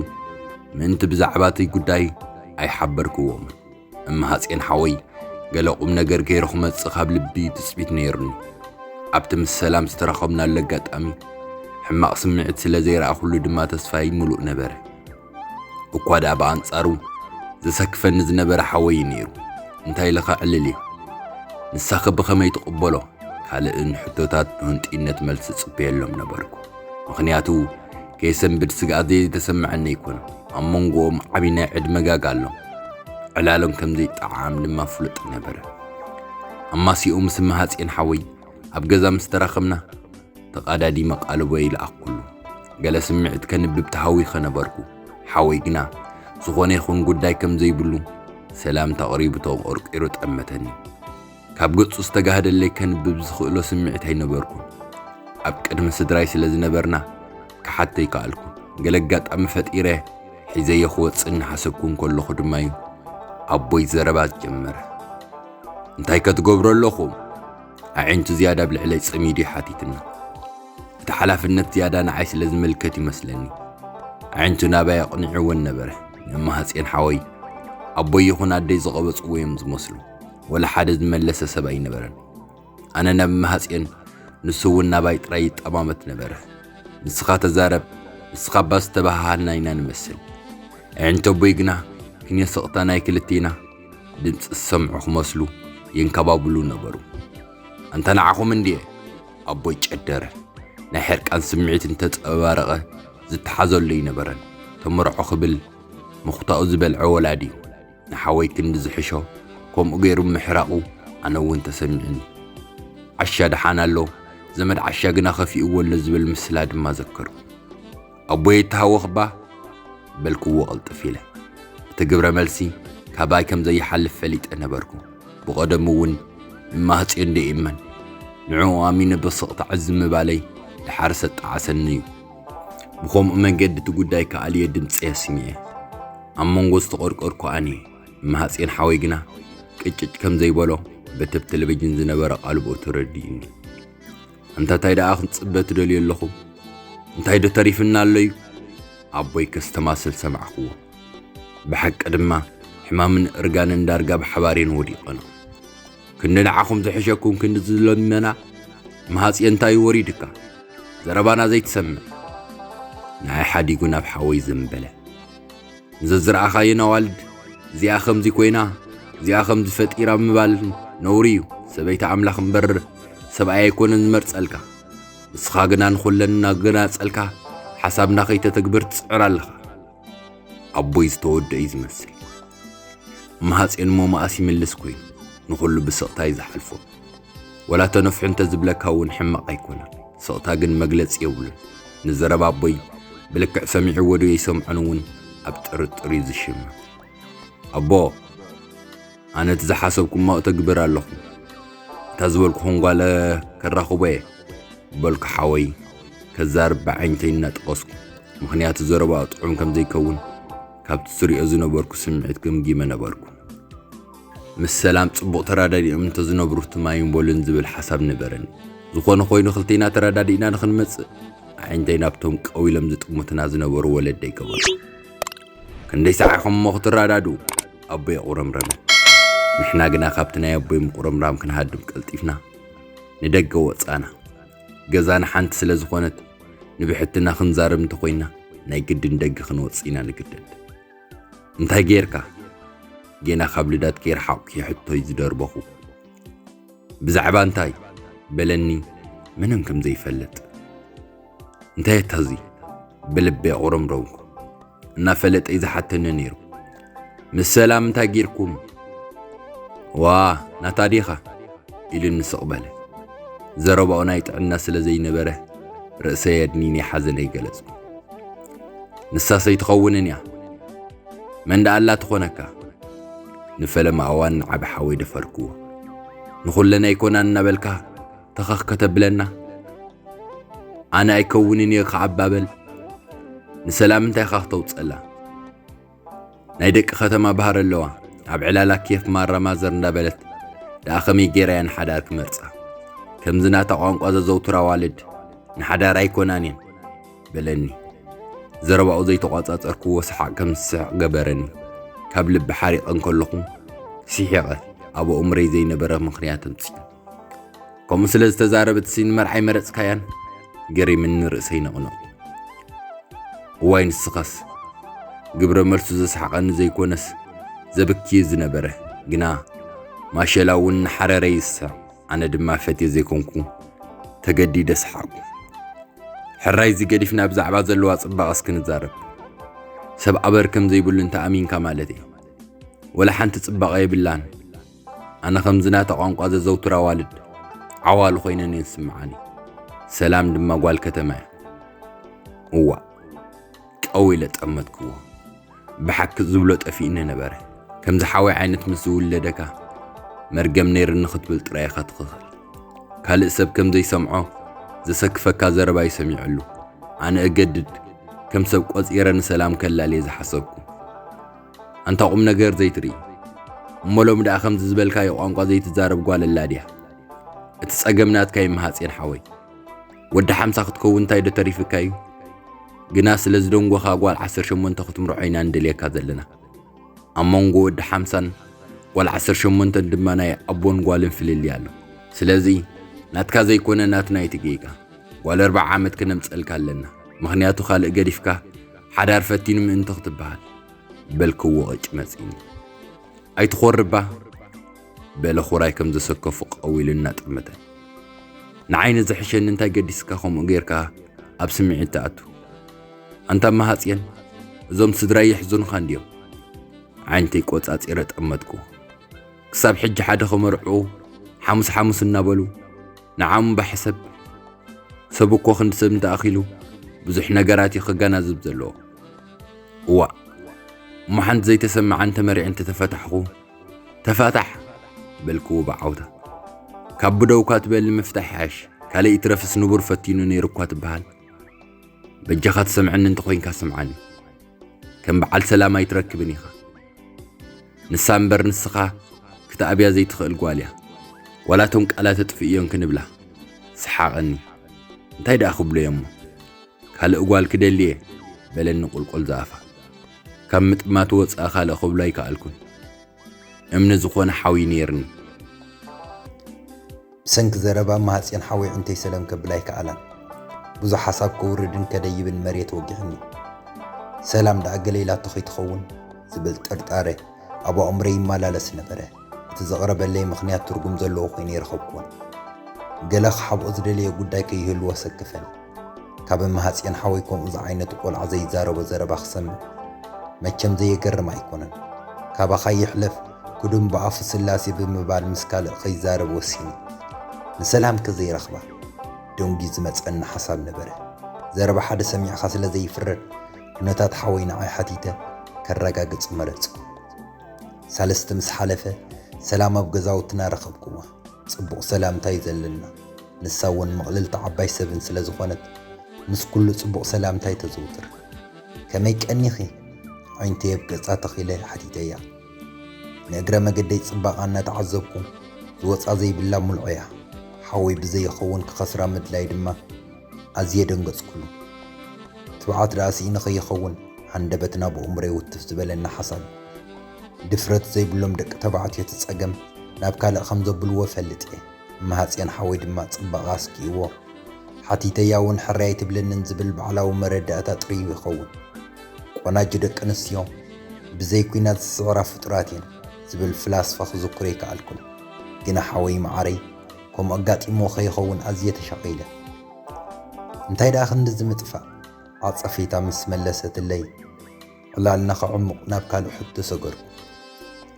ምእንቲ ብዛዕባ እቲ ጉዳይ ኣይሓበርክዎምን። እማሃጽዮን ሓወይ ገለ ቁም ነገር ገይሩ ክመጽእ ካብ ልቢ ትጽቢት ነይሩኒ። ኣብቲ ምስ ሰላም ዝተራኸብናሉ ኣጋጣሚ ሕማቕ ስምዒት ስለ ዘይረኣኹሉ ድማ ተስፋይ ምሉእ ነበረ። እኳ ደኣ ብኣንጻሩ ዘሰክፈኒ ዝነበረ ሓወይ እዩ ነይሩ። እንታይ ኢልኻ ዕልል እዩ? ንሳኸ ብኸመይ ትቕበሎ? ካልእን ሕቶታት ብህንጥዩነት መልሲ ጽበየሎም ነበርኩ። ምኽንያቱ ከየሰንብድ ስግኣት ዘይተሰምዐኒ ኣይኮነን። ኣብ መንጎኦም ዓቢ ናይ ዕድመ ጋግ ኣሎ። ዕላሎም ከም ዘይጠዓም ድማ ፍሉጥ ነበረ። ኣማሲኡ ምስ እማሃጽዮን ሓወይ ኣብ ገዛ ምስ ተራኸብና ተቓዳዲመ ቃልቦ ይለኣኽኩሉ። ገለ ስምዒት ከንብብ ተሃዊኸ ነበርኩ። ሓወይ ግና ዝኾነ ይኹን ጉዳይ ከም ዘይብሉ ሰላምታ ኣቕሪቡ ተቖርቂሩ ጠመተኒ። ካብ ገጹ ዝተጋህደለይ ከንብብ ዝኽእሎ ስምዒት ኣይነበርኩን። ኣብ ቅድሚ ስድራይ ስለ ዝነበርና ክሓቶ ኣይከኣልኩን። ገለ ኣጋጣሚ ፈጢረ ሒዘዮ ክወጽእ እናሓሰብኩ እንከለኹ ድማ እዩ ኣቦይ ዘረባ ዝጀመረ። እንታይ ከ ትገብሩ ኣለኹም? ኣዒንቱ ዝያዳ ኣብ ልዕለይ ጸሚዱ እዩ ሓቲትና። እቲ ሓላፍነት ዝያዳ ንዓይ ስለ ዝምልከት ይመስለኒ። ኣዒንቱ ናባይ ኣቕኒዕወን ነበረ። ንእማሃጽዮን ሓወይ ኣቦይ ይኹን ኣደይ ዝቐበጽዎ እዮም ዝመስሉ። ወላ ሓደ ዝመለሰ ሰብ ኣይነበረን። ኣነ ናብ እማሃጽዮን፣ ንሱ እውን ናባይ ጥራይ ይጠማመት ነበረ። ንስኻ ተዛረብ፣ ንስኻ እባ ዝተበሃሃልና ኢና ንመስል። ኣዒንቲ ኣቦይ ግና ክንዮ ስቕታ ናይ ክልቴና ድምጺ ዝሰምዑ ክመስሉ የንከባብሉ ነበሩ። ኣንታ ንዓኹም እንድየ፣ ኣቦይ ጨደረ። ናይ ሕርቃን ስምዒት እንተጸባረቐ ዝተሓዘሉ ኣይነበረን። ተመርዖ ክብል ምኹታኡ ዝበልዐ ወላዲ እዩ። ንሓወይ ክንዲ ዝሕሾ ከምኡ ገይሩ ምሕራቑ ኣነ እውን ተሰሚዑኒ። ዓሻ ደሓን ኣሎ፣ ዘመድ ዓሻ ግና ከፊእዎ ኣሎ ዝብል ምስላ ድማ ዘከርኩ። ኣቦይ ይተሃወኽ እባ በልክዎ ቅልጥፍ ኢለ። እቲ ግብረ መልሲ ካባይ ከም ዘይሓልፍ ፈሊጠ ነበርኩ። ብቐደሙ እውን እማህጽዮን ደይእመን ንዕኡ ኣሚነ ብስቕታ ዕዝ ምባለይ ድሓር ሰጣዓሰኒ እዩ። ብኸምኡ መንገዲ እቲ ጉዳይ ክኣልየ ድምፂ ኣስሚዐ። ኣብ መንጎ ዝተቖርቆርኩ ኣነ እማህጽዮን ሓወይ ግና ቅጭጭ ከም ዘይበሎ በቲ ኣብ ቴሌቪዥን ዝነበረ ቃል ብኡ ተረዲእኒ። ኣንታ እንታይ ደኣ ክንጽበ ትደልዩ ኣለኹም? እንታይ ዶ ተሪፍና ኣሎ እዩ? ኣቦይ ከስተማስል ሰማዕክዎ። ብሓቂ ድማ ሕማምን እርጋንን ዳርጋ ብሓባር እየን ወዲቐን። ክንዲ ንዓኹም ዝሕሸኩም ክንዲ ዝለመና መሃጽየ እንታይ እዩ ወሪድካ? ዘረባና ዘይትሰምዕ። ንዓይ ሓዲጉ ናብ ሓወይ ዘንበለ። ንዘዝረኣኻየን ኣዋልድ እዚኣ ከምዚ ኮይና፣ እዚኣ ከምዚ ፈጢራ ምባል ነውሪ እዩ። ሰበይቲ ኣምላኽ እምበር ሰብኣይ ኣይኮነን ዝመርጸልካ። ንስኻ ግና ንኹለን እናገናጸልካ ሓሳብና ከይተተግብር ትጽዕር ኣለኻ። ኣቦይ ዝተወድኦ እዩ ዝመስል። እማሃጽዮን እሞ መኣስ ይምልስ ኮይኑ፣ ንኹሉ ብስቕታ እዩ ዝሓልፎ። ወላ ተነፍሑ እንተዝብለካ እውን ሕማቕ ኣይኮነን። ስቕታ ግን መግለጺ የብሉን። ንዘረባ ኣቦይ ብልክዕ ሰሚዕዎ ዶ ይሰምዖን እውን ኣብ ጥርጥር እዩ ዝሽመም። ኣቦ፣ ኣነ እቲ ዝሓሰብኩሞ እተግብር ኣለኹ። እታ ዝበልኩኹም ጓል ከራኽቦ እየ በልኩ ሓወይ ከዛርብ ብዓይንተይ እናጠቐስኩ። ምኽንያቱ ዘረባኡ ጥዑም ከም ዘይከውን ካብቲ ዝሪኦ ዝነበርኩ ስምዒት ገምጊመ ነበርኩ። ምስ ሰላም ጽቡቕ ተረዳዲኦም እንተዝነብሩ ትማይን በሉን ዝብል ሓሳብ ነበረኒ። ዝኾነ ኮይኑ ክልቴና ተረዳዲእና ንኽንመጽእ ኣዒንተይ ናብቶም ቀው ኢሎም ዝጥምቱና ዝነበሩ ወለደይ ገበርኩ። ክንደይ ሰዓኹም እሞ ክትረዳድኡ? ኣቦይ ኣቑረምረመ። ንሕና ግና ካብቲ ናይ ኣቦይ ምቑረምራም ክንሃድም ቀልጢፍና ንደገ ወጻና። ገዛና ሓንቲ ስለ ዝኾነት ንብሕትና ክንዛረብ እንተኾይና ናይ ግድን ደገ ክንወጽእ ኢና ንግደድ። እንታይ ጌርካ? ጌና ካብ ልዳት ከይረሓቕኩ ሕቶይ ዝደርበኹ። ብዛዕባ እንታይ? በለኒ ምንም ከም ዘይፈልጥ። እንታይ እታ እዚ? ብልቢ ኣቑረምረምኩ። እናፈለጠ እዩ ዝሓተኒ ነይሩ። ምስ ሰላም እንታይ ጌርኩም? ዋ፣ ናታ ዲኻ? ኢሉኒ ስቕ በለ። ዘረባኡ ናይ ጥዕና ስለ ዘይነበረ ርእሰይ ኣድኒነ ሓዘነይ ገለጽኩ። ንሳስ ኣይትኸውንን እያ። መን ደኣ ኣላ ትኾነካ? ንፈለማ እዋን ንዓቢ ሓወይ ደፈርክዎ። ንኹለን ኣይኮናን እናበልካ ተኸኽ ከተብለና? ኣነ ኣይከውንን እየ ከዓባበል። ንሰላም እንታይ ኢኻ ክተውጸላ? ናይ ደቂ ከተማ ባህሪ ኣለዋ። ኣብ ዕላላ ኬፍ ማራ ማዘር እንዳበለት ደኣ ከመይ ጌራ እያ ንሓዳር ክመርጻ? ከምዚ ናታ ቋንቋ ዘዘውትራ ኣዋልድ ንሓዳር ኣይኮናን እየን በለኒ። ዘረባኡ ዘይተቋጻጸርክዎ ሰሓቕ ከም ዝስሕቕ ገበረኒ። ካብ ልቢ ሓሪቐ እንከለኹ ስሒቐ ኣብ ኣእምሮይ ዘይነበረ ምኽንያት ኣምጺኡ። ከምኡ ስለ ዝተዛረበትሲ ንመርዓይ መረጽካያን? ገሪምኒ ርእሰይ ነቕነቕ። እዋይ ንስኻስ። ግብረ መልሱ ዘስሓቐኒ ዘይኮነስ ዘብኪ ዝነበረ፣ ግና ማሸላ እውን ንሓረረ ይስሕቕ፣ ኣነ ድማ ፈትየ ዘይኮንኩ ተገዲደ ሰሓቕኩ። ሕራይ እዚ ገዲፍና ብዛዕባ ዘለዋ ጽባቐስ ክንዛረብ። ሰብ ኣበር ከም ዘይብሉ እንተ ኣሚንካ ማለት እየ። ወላ ሓንቲ ጽባቐ የብላን። ኣነ ከምዚ ናታ ቋንቋ ዘዘውትራ ኣዋልድ ዓዋሉ ኮይነን እየን ዝስምዓኒ። ሰላም ድማ ጓል ከተማ እያ። እዋእ፣ ቀው ኢለ ጠመትክዎ። ብሓቂ ዝብሎ ጠፊእኒ ነበረ። ከምዚ ሓወይ ዓይነት ምስ ዝውለደካ መርገም ነይርኒ ክትብል ጥራይ ኢኻ ትኽኽል። ካልእ ሰብ ከም ዘይሰምዖ ዘሰክፈካ ዘረባ ይሰሚዐሉ። ኣነ እገድድ ከም ሰብ ቆጺረ ንሰላም ከላልየ ዝሓሰብኩ። ኣንታ ቁም ነገር ዘይትርኢ። እሞ ሎሚ ደኣ ከምዚ ዝበልካዮ ቋንቋ ዘይትዛረብ ጓል ኣላ ድያ? እቲ ጸገም ናትካ እዩ መሃጽየን ሓወይ። ወዲ ሓምሳ ክትከውን እንታይ ዶ ተሪፍካ እዩ? ግና ስለ ዝደንጎኻ ጓል ዓሰርተ ሸሞንተ ክትምርዖ ኢና ንደልየካ ዘለና። ኣብ መንጎ ወዲ ሓምሳን ጓል ዓሰርተ ሸሞንተን ድማ ናይ ኣቦን ጓልን ፍልልይ ኣሎ። ስለዚ ናትካ ዘይኮነ ናትና እዩ እቲ ጌጋ። ጓል ኣርብዓ ዓመት ክነምጸልካ ኣለና። ምኽንያቱ ካልእ ገዲፍካ ሓዳር ፈቲኑ ምእንቲ ክትበሃል። በልክዎ ቅጭ መጺኒ። ኣይትኾርባ በለ ኹራይ ከም ዘሰከፉ ቀው ኢሉ እናጠመተ። ንዓይ ንዝሕሸኒ እንታይ ገዲስካ ከምኡ ጌርካ ኣብ ስምዒት ትኣቱ? ኣንታ መሃጽየን እዞም ስድራይ የሕዝኑኻ እንድዮም። ዓይንተይ ቆጻጺረ ጠመትኩ። ክሳብ ሕጂ ሓደ ከመርዕኡ ሓሙስ ሓሙስ እናበሉ ንዓም ባሕሰብ ሰብ እኮ ክንዲ ሰብ እንተኣኺሉ ብዙሕ ነገራት እዩ ከጋናዝብ ዘለዎ። እዋእ፣ እሞ ሓንቲ ዘይተሰምዓን ተመሪዐን ተተፈታሕኹ፣ "ተፋታሕ!" በልክዎ ብዓውታ። "ካብ ብደውካ ትበሊ ምፍታሕ ይሓሽ፣ ካልእ ይትረፍስ ንቡር ፈቲኑ ነይሩ እኳ ትበሃል። በጃኻ ትሰምዐኒ እንተኾይንካ ስምዓኒ። ከም በዓል ሰላም ኣይትረክብን ኢኻ። ንሳ እምበር ንስኻ ክትኣብያ ዘይትኽእል ጓል እያ። ዋላ እቶም ቃላት ኣጥፍእዮን ክንብላ። ሰሓቐኒ። እንታይ ደኣ ክብሎ እየ እሞ? ካልእ ጓል ክደሊ እየ" በለኒ ቁልቁል ዝኣፋ። ካብ ምጥማቱ ወጻኢ ካልእ ክብሎ ኣይከኣልኩን። እምኒ ዝኾነ ሓዊ ነይርኒ። ብሰንኪ ዘረባ ማህጽዮን ሓወይ ዕንተይ ሰለም ከብላ ኣይከኣላን። ብዙሕ ሓሳብ ከውርድን ከደይብን መሬት ወጊሕኒ። ሰላም ደኣ ገለ ኢላቶ ከይትኸውን ዝብል ጥርጣረ ኣብ ኣእምሮይ ይመላለስ ነበረ። እቲ ዘቕረበለይ ምኽንያት ትርጉም ዘለዎ ኮይኑ ኣይረኸብኩዎን። ገለ ክሓብኦ ዝደለየ ጉዳይ ከይህልዎ ሰከፈኒ። ካብ ማህጽዮን ሓወይ ከምኡ ዝዓይነቱ ቆልዓ ዘይዛረቦ ዘረባ ክሰምዕ መቸም ዘየገርም ኣይኮነን። "ካባኻ ይሕለፍ ክዱን ብኣፉ ስላሴ" ብምባል ምስ ካልእ ከይዛረብ ወሲኑ። ንሰላም ከዘይረኽባ ደንጊዩ ዝመጸኒ ሓሳብ ነበረ። ዘረባ ሓደ ሰሚዕኻ ስለ ዘይፍረድ፣ ኩነታት ሓወይ ንዓይ ሓቲተ ከረጋግጽ መረጽኩ። ሳልስቲ ምስ ሓለፈ፣ ሰላም ኣብ ገዛውትና ረኸብኩዋ። ጽቡቕ ሰላምታ እዩ ዘለና። ንሳ እውን ምቕልልቲ ዓባይ ሰብን ስለ ዝኾነት፣ ምስ ኩሉ ጽቡቕ ሰላምታ እዩ ተዘውትር። "ከመይ ቀኒኺ?" ኣዒንተይ ኣብ ገጻ ተኺለ ሓቲተያ። ንእግረ መገደይ ጽባቓ እናተዓዘብኩ፣ ዝወጻ ዘይብላ ሙልዖ እያ። ሓወይ ብዘይኸውን ክኸስራ ምድላይ ድማ ኣዝየ ደንገጽኩሉ። ትብዓት ደኣ ስኢኑ ከይኸውን፣ ሃንደበት ናብ ኣእምሮይ ውትፍ ዝበለኒ ሓሳብ። ድፍረት ዘይብሎም ደቂ ተባዕትዮ እቲ ጸገም ናብ ካልእ ከም ዘብልዎ እፈልጥ እየ። ማህጽዮን ሓወይ ድማ ጽባቐ ኣስኪእዎ። ሓቲተያ እውን ሕራይ ኣይትብለንን ዝብል ባዕላዊ መረዳእታ ጥርዩ ይኸውን። "ቆናጁ ደቂ ኣንስትዮ ብዘይ ኲናት ዝስዕራ ፍጡራት እየን" ዝብል ፍላስፋ ክዝክሮ ኣይከኣልኩን። ግና ሓወይ መዓረይ ከምኡ ኣጋጢምዎ ከይኸውን ኣዝየ ተሻቒለ። "እንታይ ደኣ ክንድዚ ምጥፋእ?" ዓጸፌታ ምስ መለሰትለይ፣ ዕላልና ከዕሙቕ ናብ ካልእ ሕቶ ሰገርኩ።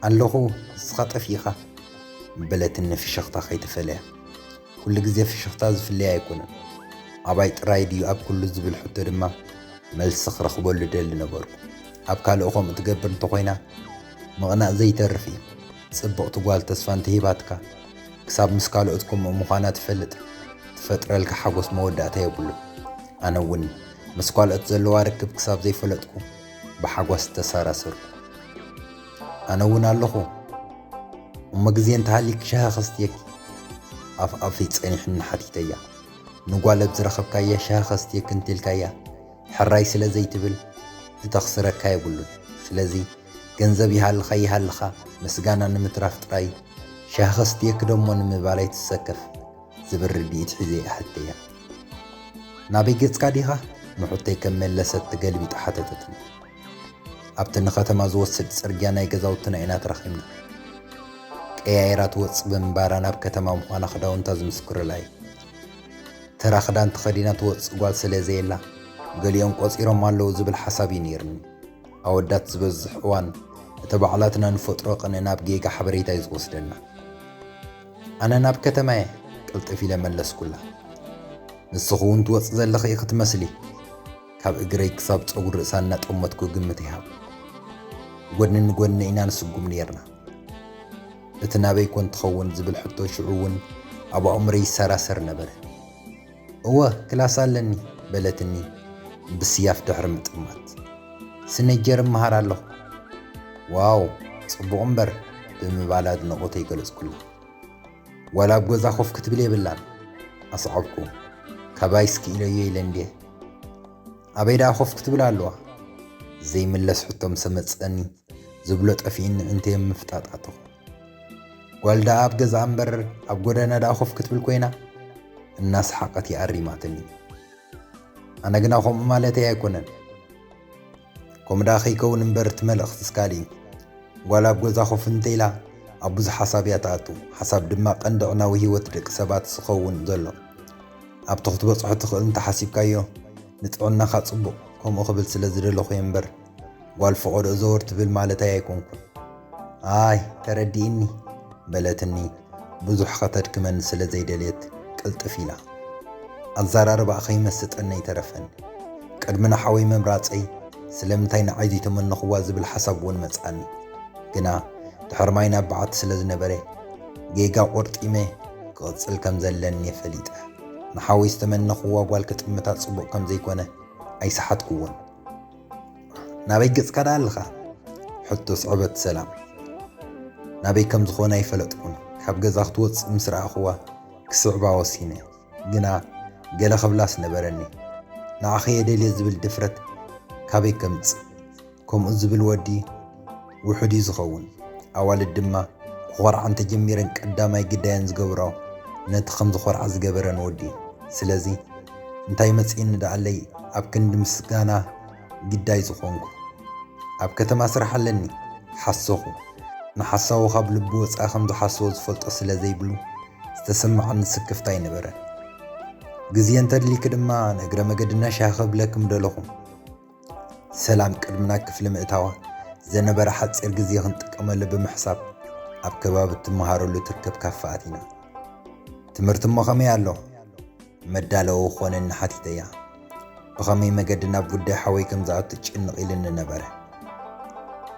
"ኣለኹ፣ ንስኻ ጠፊእኻ?" በለትኒ ፍሽኽታ ከይተፈለያ። ኩሉ ግዜ ፍሽኽታ ዝፍለያ ኣይኮነን። "ኣባይ ጥራይ ድዩ ኣብ ኩሉ?" ዝብል ሕቶ ድማ መልሲ ክረኽበሉ ደሊ ነበርኩ። "ኣብ ካልእ ከምኡ ትገብር እንተኾይና ምቕናእ ዘይተርፍ እዩ። ጽብቕቲ ጓል ተስፋ እንተሂባትካ፣ ክሳብ ምስ ካልኦት ከምኡ ምዃና ትፈልጥ፣ ትፈጥረልካ ሓጎስ መወዳእታ የብሉን። ኣነ እውን ምስ ካልኦት ዘለዋ ርክብ ክሳብ ዘይፈለጥኩ ብሓጎስ ተሰራሰርኩ። ኣነ እውን ኣለኹ። እሞ ግዜ እንተሃልዩኪ ሻሂ ከስትየኪ?" ኣፍ ኣፈይ ጸኒሕኒ ሓቲተያ። "ንጓል ኣብ ዝረኸብካያ ሻሂ ከስትየኪ እንተልካያ ሕራይ ስለ ዘይትብል፣ ዝተኽስረካ የብሉን። ስለዚ ገንዘብ ይሃልኻ ይሃልኻ ምስጋና ንምትራፍ ጥራይ ሻሂ ከስትየኪ ደሞ ንምባል ኣይትሰከፍ" ዝብል ርድኢት ሒዘ እየ ሓቲተያ። "ናበይ ገጽካ ዲኻ?" ንሕቶይ ከም መለሰት ተገልቢጣ ሓተተትኒ። "ኣብቲ ንከተማ ዝወስድ ጽርግያ ናይ ገዛውትና ኢና ተራኺብና። ቀያይራ ትወጽእ ብምንባራ ናብ ከተማ ምዃና ክዳውንታ ዝምስክሩላ እዩ። ተራ ክዳን ተኸዲና ትወጽእ ጓል ስለ ዘየላ፣ ገሊኦም ቆጺሮም ኣለዉ ዝብል ሓሳብ እዩ ነይርኒ። ኣወዳት ዝበዝሕ እዋን እቲ ባዕላትና ንፈጥሮ ቅንኢ ናብ ጌጋ ሓበሬታ እዩ ዝወስደና። ኣነ ናብ ከተማ እየ" ቅልጥፍ ኢለ መለስኩላ። "ንስኺ እውን ትወጽእ ዘለኺ ኢኺ ትመስሊ። ካብ እግረይ ክሳብ ጸጉሪ ርእሳ እናጠመትኩ ግምት ይሃብ። ጎድኒ ንጎድኒ ኢና ንስጉም ነይርና። እቲ ናበይ ኮን ትኸውን ዝብል ሕቶ ሽዑ እውን ኣብ ኣእምሮይ ይሰራሰር ነበረ። እወ፣ ክላስ ኣለኒ በለትኒ ብስያፍ ድሕሪ ምጥማት። ስነጀር እመሃር ኣለኹ። ዋው፣ ጽቡቕ እምበር ብምባል ኣድናቖተይ ገለጽኩላ። ዋላ ኣብ ገዛ ኮፍ ክትብል የብላን። ኣስዓብኩ። ካባይስ ክኢለዮ ኢለ እንድየ። ኣበይ ደኣ ኮፍ ክትብል ኣለዋ? ዘይምለስ ሕቶ ምስ መጸኒ ዝብሎ ጠፊእኒ እንተ ምፍጣጥ ኣተኹ። ጓል ደኣ ኣብ ገዛ እምበር ኣብ ጎደና ደኣ ኮፍ ክትብል ኮይና? እናሰሓቐት ይኣሪማትኒ። ኣነ ግና ከምኡ ማለተይ ኣይኮነን። ከምኡ ደኣ ከይከውን እምበር እቲ መልእኽትስ ካልእ እዩ። ጓል ኣብ ገዛ ኮፍ እንተኢላ ኣብ ብዙሕ ሓሳብ እያ ትኣቱ። ሓሳብ ድማ ቀንዲ ዕናዊ ህይወት ደቂ ሰባት ዝኸውን ዘሎ። ኣብቲ ክትበጽሖ ትኽእል እንተሓሲብካዮ ንጥዕናኻ ጽቡቕ፣ ከምኡ ክብል ስለ ዝደለኹ እየ እምበር ጓል ፈቐዶ ዘወር ትብል ማለተይ ኣይኮንኩን። ኣይ ተረዲእኒ በለትኒ ብዙሕ ከተድክመኒ ስለ ዘይደልየት ቅልጥፍ ኢላ። ኣዘራርባኣ ከይመሰጠኒ ኣይተረፈን። ቅድሚ ንሓወይ ምምራጸይ ስለምንታይ ንዓይ ዘይተመነኽዋ ዝብል ሓሳብ እውን መጻኒ። ግና ድሕሪ ማይ ናብ በዓቲ ስለ ዝነበረ፣ ጌጋ ቆርጢመ ክቕጽል ከም ዘለኒ ፈሊጠ። ንሓወይ ዝተመነኽዋ ጓል ክጥምታ ጽቡቕ ከም ዘይኮነ ኣይሰሓትኩዎን። "ናበይ ገጽካ ደኣ ኣለኻ?" ሕቶ ስዕበት ሰላም። ናበይ ከም ዝኾነ ኣይፈለጥኩን። ካብ ገዛ ክትወጽእ ምስ ረኣኽዋ ክስዕባ ወሲነ። ግና ገለ ክብላስ ነበረኒ። "ንዓኺ እየ ደልየ" ዝብል ድፍረት ካበይ ከምጽእ? ከምኡ ዝብል ወዲ ውሑድ እዩ ዝኸውን። ኣዋልድ ድማ ክኾርዓ እንተጀሚረን ቀዳማይ ግዳየን ዝገብርኦ ነቲ ከም ዝኾርዓ ዝገበረን ወዲ እዩ። ስለዚ እንታይ መጺእኒ ደኣለይ ኣብ ክንዲ ምስጋና ግዳይ ዝኾንኩ? ኣብ ከተማ ስራሕ ኣለኒ ሓሰኹ። ንሓሳዊ ካብ ልቡ ወጻኢ ከም ዝሓስቦ ዝፈልጦ ስለ ዘይብሉ ዝተሰማዓኒ ስክፍታ ኣይነበረን። "ግዜ እንተድሊኪ ድማ ንእግረ መገድና ሻሂ ክብለኪ ምደለኹ።" ሰላም ቅድሚ ናብ ክፍሊ ምእታዋ ዝነበረ ሓጺር ግዜ ክንጥቀመሉ ብምሕሳብ ኣብ ከባቢ እትመሃረሉ ትርከብ ካፈ ኣቲና። "ትምህርቲ እሞ ከመይ ኣሎ?" መዳለዊ ክኾነኒ ሓቲተያ። ብኸመይ መገዲ ናብ ጉዳይ ሓወይ ከም ዝኣቱ ጭንቕ ኢልኒ ነበረ።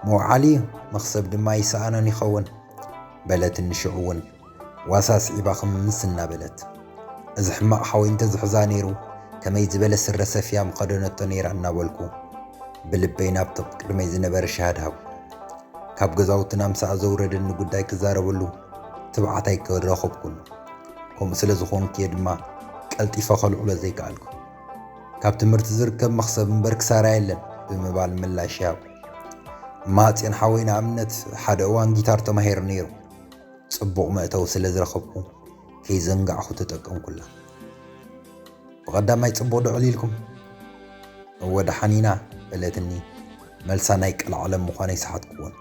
"ምውዓል እዩ፣ መኽሰብ ድማ ይሰኣኖን ይኸውን" በለትኒ። ሽዑ እውን ዋሳ ስዒባ ክምስ እናበለት፣ "እዚ ሕማቕ ሓወይ እንተዝሕዛ ነይሩ ከመይ ዝበለ ስረ ሰፍያ ምኸደነቶ ነይራ" እናበልኩ ብልበይ ናብቲ ቅድመይ ዝነበረ ሻሃድ ሃብኩ። ካብ ገዛውትና ምሳኣ ዘውረደኒ ጉዳይ ክዛረበሉ ትብዓት ኣይረኸብኩን። ከምኡ ስለ ዝኾንኩ እየ ድማ ቀልጢፈ ከልዕሎ ዘይከኣልኩ። "ካብ ትምህርቲ ዝርከብ መኽሰብ እምበር ክሳራ የለን" ብምባል ምላሽ ይሃብ። "እማሃጽዮን ሓወይ ንኣብነት ሓደ እዋን ጊታር ተማሂሩ ነይሩ። ጽቡቕ መእተዊ ስለ ዝረኸብኩ ከይዘንጋዕኹ ተጠቀምኩላ። ብቐዳማይ ጽቡቕ ዶ ዕሊልኩም?" "እወ ደሓን ኢና" በለትኒ። መልሳ ናይ ቀልዓለም ምዃኑ ኣይሰሓትኩዎን።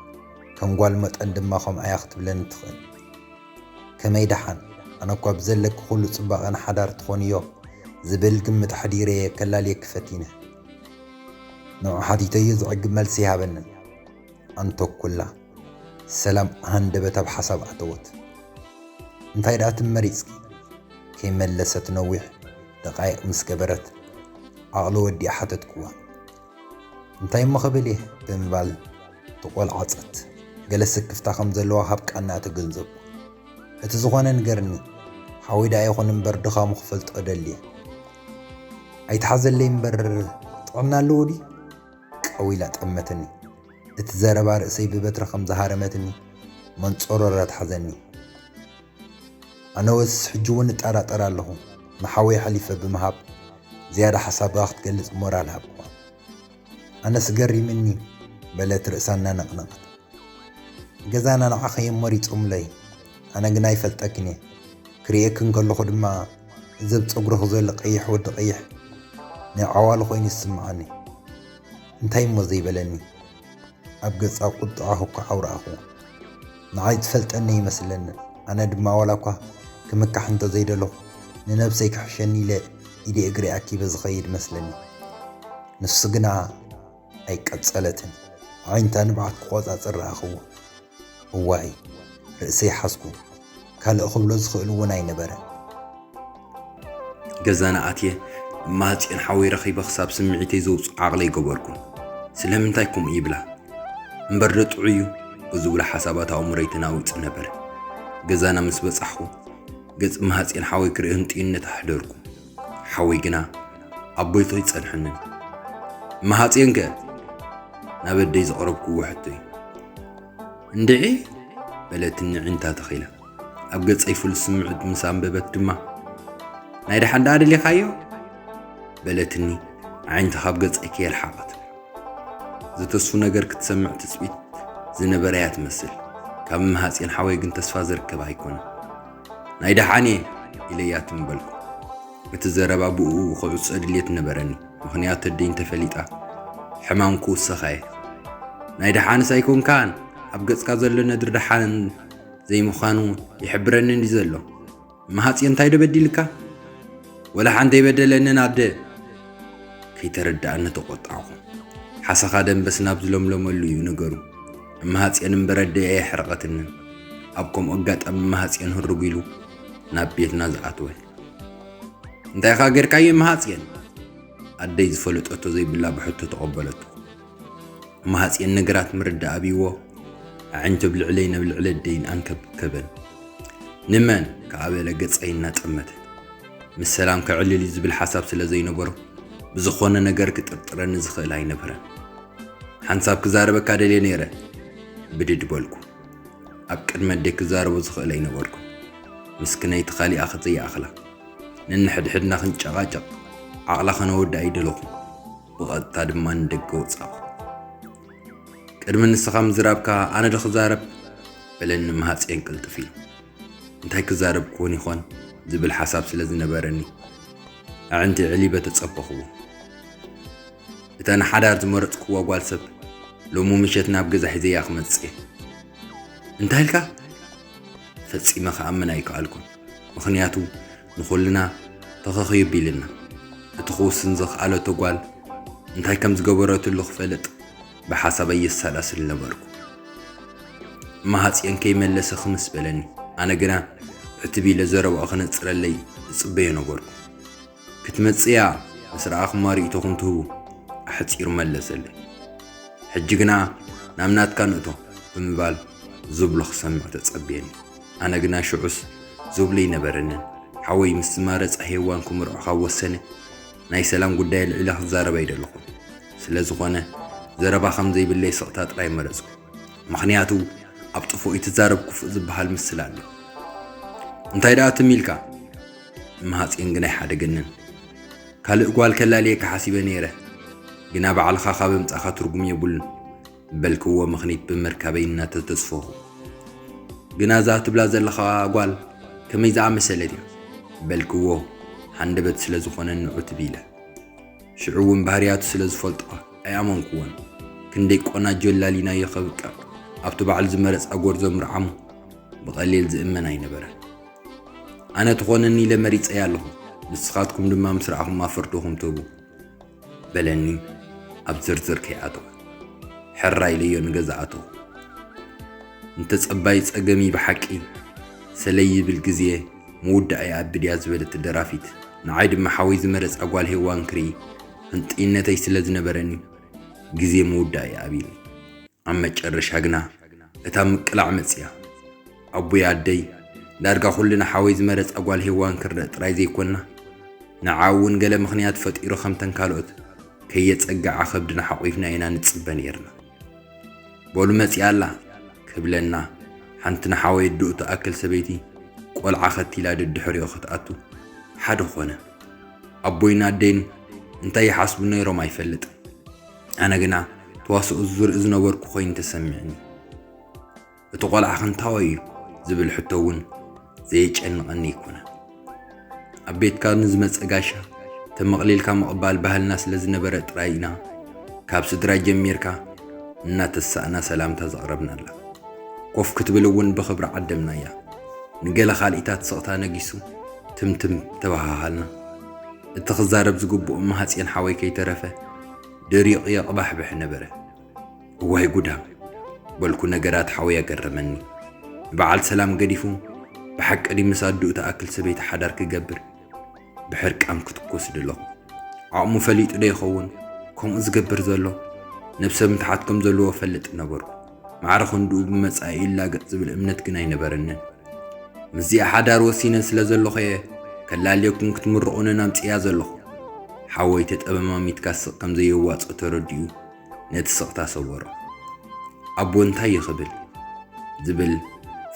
ከም ጓል መጠን ድማ ከምኣ እያ ክትብለኒ ትኽእል። "ከመይ ደሓን? ኣነ እኳ ብዘለኪ ኩሉ ጽባቐ ንሓዳር ትኾንዮ ዝብል ግምት ኣሕዲረ እየ ከላልየኪ ፈቲነ። ንዑ ሓቲተዮ ዘዕግብ መልሲ ኣይሃበንን። ኣንተኩላ" ሰላም ሃንደበት ኣብ ሓሳብ ኣተወት። "እንታይ ደኣ ትም መሪጽኪ?" ከይመለሰት ነዊሕ ደቓይቕ ምስ ገበረት፣ ዓቕሊ ወዲኣ ሓተትክዋ። "እንታይ እሞ ክብል እየ?" ብምባል ተቖልዓጸት። ገለ ስክፍታ ከም ዘለዋ ካብ ቃንኣ ተገንዘብኩ። "እቲ ዝኾነ ንገርኒ፣ ሓወይ ደኣ ይኹን እምበር ድኻሙ ክፈልጦ እደሊ እየ።" "ኣይትሓዘለይ እምበር ጥዕና ኣለዎ ድዩ?" ቀው ኢላ ጠመተኒ። እቲ ዘረባ ርእሰይ ብበትሪ ከም ዝሃረመትኒ መንጸሮር ኣትሓዘኒ። ኣነውስ ሕጂ እውን እጠራጠር ኣለኹ። ንሓወይ ሓሊፈ ብምሃብ ዝያዳ ሓሳባ ክትገልጽ ሞራል ሃብኩዋ። "ኣነስ ገሪምኒ" በለት ርእሳ እናነቕነቐት። "ገዛና ንዓኺ እዮም መሪጾምለይ፣ ኣነ ግና ኣይፈልጠክን እየ። ክርእየኪ እንከለኹ ድማ እዚ ኣብ ጸጉርኺ ዘሎ ቀይሕ ወዲ ቀይሕ ናይ ዓዋሉ ኮይኑ ይስምዓኒ። እንታይ እሞ ዘይበለኒ?" ኣብ ገጻ ቁጥዓ ህኳዕ ኣውረኣኹ። ንዓይ ትፈልጠኒ ይመስለኒ። ኣነ ድማ ዋላ እኳ ክምካሕ እንተዘይደለኹ፣ ንነብሰይ ክሕሸኒ ኢለ ኢደ እግረይ ኣኪበ ዝኸይድ መስለኒ። ንሱ ግና ኣይቀጸለትን። ኣዒንታ ንብዓት ክቆጻጸር ረኣኽዎ። እዋይ፣ ርእሰይ ሓዝኩ። ካልእ ክብሎ ዝኽእል እውን ኣይነበረን። ገዛና ኣትየ፣ እማሃጽዮን ሓወይ ረኺበ ክሳብ ስምዒተይ ዘውጽኦ ዓቕለይ ገበርኩ። ስለምንታይ ከምኡ ይብላ? እምበር ዶ ጥዑይ እዩ? ብዝብሉ ሓሳባት ኣእምሮይ ተናዊጹ ነበረ። ገዛና ምስ በጻሕኩ፣ ገጽ እማሃጽዮን ሓወይ ክርኢ ህንጥዩነት ኣሕደርኩ። ሓወይ ግና ኣብ ቦይቶ ኣይጸንሐንን። "እማሃጽዮን ከ?" ናብ ኣደይ ዘቕረብክዎ ሕቶይ። "እንድዒ?" በለትኒ ኣዒንታ ተኺላ። ኣብ ገጸይ ፍሉይ ስምዒት ምስ ኣንበበት ድማ፣ "ናይ ደሓን ደኣ ደሊኻዮ?" በለትኒ ኣዒንታ ካብ ገጸይ ከየርሓቐት። ዝተስፉ ነገር ክትሰምዕ ትጽቢት ዝነበረያ ትመስል። ካብ እማሃጽዮን ሓወይ ግን ተስፋ ዝርከብ ኣይኮነን። "ናይ ደሓን እየ" ኢለያ ትም በልኩ። እቲ ዘረባ ብእኡ ክዕጾ ድልየት ነበረኒ። ምኽንያቱ ኣደይ እንተፈሊጣ ሕማም ክውሰኻ እየ። "ናይ ደሓንስ ኣይኮንካን፣ ኣብ ገጽካ ዘሎ ነድሪ ደሓን ዘይምዃኑ ይሕብረኒ እንዲ ዘሎ። እማሃጽዮን እንታይ ዶ በዲልካ? ወላ ሓንቲ ኣይበደለንን ኣደ።" ከይተረድኣኒ ተቖጣዕኩ። ሓሰኻ ደንበስ ናብ ዝለምለመሉ እዩ ነገሩ። እማሃጽዮን እምበር ኣደይ ኣየሕረቐትንን። ኣብ ከምኡ ኣጋጣሚ እማሃጽዮን ህርግ ኢሉ ናብ ቤትና ዝኣተወ። "እንታይ ኢኻ ጌርካዮ እማሃጽዮን?" ኣደይ ዝፈለጠቶ ዘይብላ ብሕቶ ተቐበለቶ። እማሃፅየን ነገራት ምርዳእ ኣብይዎ ኣዕንቱ ብልዕለይ ነብልዕለ ደይን ኣንከብከበን። ንመን ከኣበለ ገፀይ እናጠመተ ምስ ሰላም ከዕልል እዩ ዝብል ሓሳብ ስለ ዘይነበሮ ብዝኾነ ነገር ክጥርጥረኒ ዝኽእል ኣይነበረን። ሓንሳብ ክዛረበካ ደልየ ነይረ። ብድድ በልኩ። ኣብ ቅድሚ ኣደይ ክዛረቦ ዝኽእል ኣይነበርኩን። ምስክነይቲ ካሊኣ ክትዘይኣኽላ ነንሕድሕድና ክንጨቓጨቕ ዓቕላ ከነወድእ ኣይደለኹን። ብቐጥታ ድማ ንደገ ወጻኹ። ቅድሚ ንስኻ ምዝራብካ ኣነ ዶ ክዛረብ? በለኒ ማሃፅየን ቅልጥፍ ኢሉ። እንታይ ክዛረብ ክኾን ይኾን ዝብል ሓሳብ ስለ ዝነበረኒ ኣዕንቲ ዕሊበ ተጸበኽዎ። እታ ንሓዳር ዝመረጽክዋ ጓል ሰብ ሎሚ ምሸት ናብ ገዛ ሒዘያ ክመጽእ እየ። እንታይ ኢልካ? ፈጺመ ክኣምን ኣይከኣልኩን። ምኽንያቱ ንኹልና ተኸኺ ቢልና እቲ ክውስን ዘኽኣለቶ ጓል እንታይ ከም ዝገበረትሉ ክፈልጥ ብሓሳብ ኣየሰላስል ነበርኩ። ማሃፅየን ከይመለሰ ክምስ በለኒ። ኣነ ግና ዕትብ ኢለ ዘረባኡ ክነጽረለይ እጽበዮ ነበርኩ። ክትመጽእ እያ፣ ምስ ረኣኹማ ርእይቶኹም ትህቡ፣ ኣሕጺሩ መለሰለይ። ሕጂ ግና ናብ ናትካ ንእቶ ብምባል ዝብሎ ክሰምዕ ተጸብየኒ። ኣነ ግና ሽዑስ ዝብሎ ኣይነበረንን። ሓወይ ምስ ዝማረጻ ሄዋን ክምርዖ ካብ ወሰነ ናይ ሰላም ጉዳይ ኣልዒለ ክዛረብ ኣይደለኹን። ስለ ዝኾነ ዘረባ ከም ዘይብለይ ስቕታ ጥራይ መረጽኩ። ምኽንያቱ ኣብ ጥፉእ ይትዛረብ ክፉእ ዝበሃል ምስላ ኣሎ። እንታይ ደኣ ትም ኢልካ? ማሃፅየን ግን ኣይሓደገንን። ካልእ ጓል ከላልየካ ሓሲበ ነይረ፣ ግና ባዕልኻ ካብ ኣምጻእካ ትርጉም የብሉን በልክዎ ምኽኒት ብምርካበይ እናተተስፈኹ። ግና እዛ ትብላ ዘለኻ ጓል ከመይ ዝኣመሰለት እያ በልክዎ፣ ሃንደበት ስለ ዝኾነኒ ዕትብ ኢለ። ሽዑ እውን ባህርያቱ ስለ ዝፈልጦ ኣይኣመንክዎን። ክንደይ ቆናጆ ኣላሊናዮ ከብቅዕ ኣብቲ ባዕሉ ዝመረጻ ጎርዞ ምርዓሙ ብቐሊል ዝእመን ኣይነበረን። ኣነ ትኾነኒ ኢለ መሪጸያ ኣለኹ፣ ንስኻትኩም ድማ ምስ ረኣኹማ ፍርድኹም ትህቡ በለኒ ኣብ ዝርዝር ከይኣተወ። ሕራይ ኢለዮ ንገዛ ኣተኹ። እንተ ጸባይ ጸገም እዩ ብሓቂ ሰለይ ይብል ግዜ ምውዳእ ይኣብድ እያ ዝበለት ደራፊት፣ ንዓይ ድማ ሓወይ ዝመረጻ ጓል ሄዋን ክርኢ ህንጥይነተይ ስለ ዝነበረኒ ግዜ ምውዳእ ይኣብይኒ። ኣብ መጨረሻ ግና እታ ምቅላዕ መጽያ። ኣቦይ ኣደይ ዳርጋ ኩልና ሓወይ ዝመረጻ ጓል ሄዋን ክረአ ጥራይ ዘይኮንና ንዓ እውን ገለ ምኽንያት ፈጢሩ ከምተን ካልኦት ከየጸግዓ ከብድና ሓቑፍና ኢና ንጽበ ነይርና። በሉ መጺኣ ኣላ ክብለና ሓንቲ ንሓወይ ኣድኡ ትኣክል ሰበይቲ ቆልዓ ከቲላ ደድሕሪኦ ክትኣቱ ሓደ ኾነ። ኣቦይን ኣደይን እንታይ ይሓስቡ ነይሮም ኣይፈልጥን። ኣነ ግና ተዋስኦ ዝርኢ ዝነበርኩ ኮይኑ ተሰሚዕኒ። እቲ ቆልዓ ክንታወይ እዩ ዝብል ሕቶ እውን ዘየጨንቐኒ ኣይኮነን። ኣብ ቤትካ ንዝመጸ ጋሻ ተመቕሊልካ ምቕባል ባህልና ስለ ዝነበረ ጥራይ ኢና ካብ ስድራ ጀሚርካ እናተሳእና ሰላምታ ዘቕረብናላ። ኮፍ ክትብል እውን ብኽብሪ ዓደምናያ። ንገለ ካልኢታት ስቕታ ነጊሱ ትምትም ተበሃሃልና። እቲ ክዛረብ ዝግብኦ ማህጽየን ሓወይ ከይተረፈ ደሪቑ የቕባሕብሕ ነበረ። እዋይ ጉዳም በልኩ፣ ነገራት ሓወይ ኣገረመኒ። ንበዓል ሰላም ገዲፉ ብሓቂ ድዩ ምስ ኣድኡ ትኣክል ሰበይቲ ሓዳር ክገብር ብሕርቃን ክትኮስ ደለኹ። ዓቕሙ ፈሊጡ ዶ ይኸውን ከምኡ ዝገብር ዘሎ? ነብሰ ምትሓት ከም ዘለዎ እፈልጥ ነበርኩ። ማዕረ ክንድኡ ብመጻኢ ይላገጽ ዝብል እምነት ግን ኣይነበረንን። ምስዚኣ ሓዳር ወሲነ ስለ ዘለኹ እየ ከላልየኩም ክትምርቑንን ኣምጺእያ ዘለኹ። ሓወይ ተጠማሚትካ ስቕ ከም ዘየዋጽእ ተረዲኡ ነቲ ስቕታ ሰበሮ። ኣቦ እንታይ እዩ ክብል ዝብል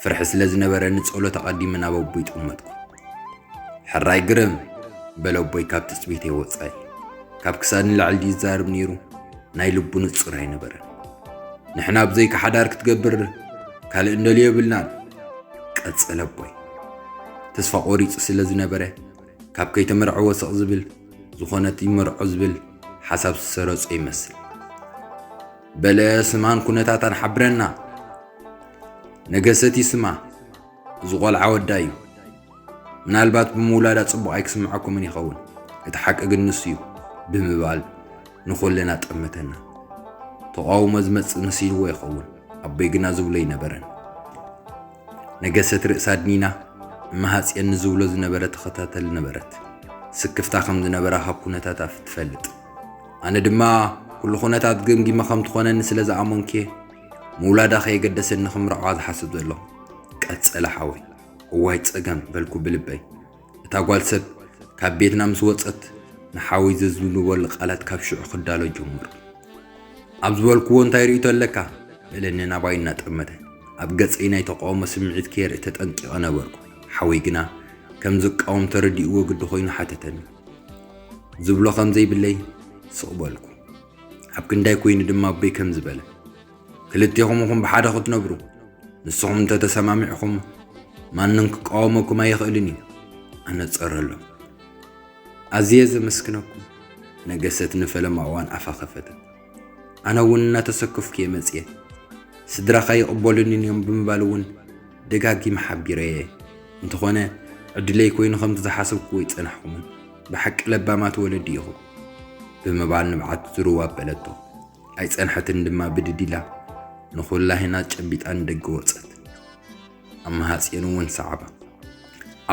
ፍርሒ ስለ ዝነበረኒ ጸሎት ኣቐዲመ ናብ ኣቦይ ጠመትኩ። ሕራይ ግርም በለ ኣቦይ ካብ ትጽቢተይ ወጻኢ። ካብ ክሳድ ንላዕሊ ድዩ ዝዛረብ ነይሩ? ናይ ልቡ ንጹር ኣይነበረን። ንሕና ብዘይካ ሓዳር ክትገብር ካልእ እንደልዮ የብልናን ቀጸለ ኣቦይ። ተስፋ ቆሪጹ ስለ ዝነበረ ካብ ከይተመርዐወ ስቕ ዝብል ዝኾነት ይመርዖ ዝብል ሓሳብ ዝሰረጾ ይመስል። በለ ስማን ኩነታታን ሓብረና። ነገሰት ይስማ፣ እዚ ቆልዓ ወዳ እዩ። ምናልባት ብምውላዳ ጽቡቕ ኣይክስምዐኩምን ይኸውን። እቲ ሓቂ ግን ንሱ እዩ ብምባል ንኹልና ጠመተና። ተቓውሞ ዝመጽእ መሲልዎ ይኸውን፣ ኣቦይ ግና ዝብሎ ኣይነበረን። ነገሰት ርእሳ ኣድኒና እማሃጽየን ንዝብሎ ዝነበረ ተኸታተል ነበረት። ስክፍታ ከም ዝነበራ ካብ ኩነታታ ትፈልጥ። ኣነ ድማ ኩሉ ኩነታት ገምጊመ ከም ትኾነኒ ስለ ዝኣመንኩ እየ ምውላዳ ከየገደሰኒ ክምርዓዋ ዝሓስብ ዘለኹ። ቀጸለ ሓወይ። እዋይ ጸገም በልኩ ብልበይ። እታ ጓል ሰብ ካብ ቤትና ምስ ወጸት ንሓወይ ዘዝንበሉ ቃላት ካብ ሽዑ ክዳሎ ጀመርኩ። ኣብ ዝበልክዎ እንታይ ርእይቶ ኣለካ? በለኒ ናባይ እናጠመተ። ኣብ ገጸይ ናይ ተቃውሞ ስምዒት ከየርኢ ተጠንቂቐ ነበርኩ። ሓወይ ግና ከም ዝቃወም ተረዲእዎ ግዲ ኮይኑ ሓተተኒ። ዝብሎ ከም ዘይብለይ ስቕ በልኩ። ኣብ ክንዳይ ኮይኑ ድማ ኣቦይ ከም ዝበለ፣ ክልቴኹም ኢኹም ብሓደ ክትነብሩ፣ ንስኹም እንተተሰማሚዕኹም ማንም ክቃወመኩም ኣይኽእልን እዩ። ኣነጸረሎም። ኣዝየ ዘመስግነኩም። ነገሰት ንፈለማ እዋን ኣፋ ከፈተት። ኣነ እውን እናተሰከፍኩ እየ መጽየ። ስድራኻ ይቕበሉኒ እዮም ብምባል እውን ደጋጊመ ሓቢረየ። እንተኾነ ዕድለይ ኮይኑ ከምቲ ዝሓሰብኩዎ ኣይጸናሕኩምን። ብሓቂ ለባማት ወለዲ ኢኹም ብምባል ንብዓት ዝርዋ ኣበለቶ። ኣይጸንሐትን ድማ ብድድ ኢላ ንኹላህና ጨቢጣ ንደገ ወጸት። ኣመሃጽየን እውን ሰዓባ።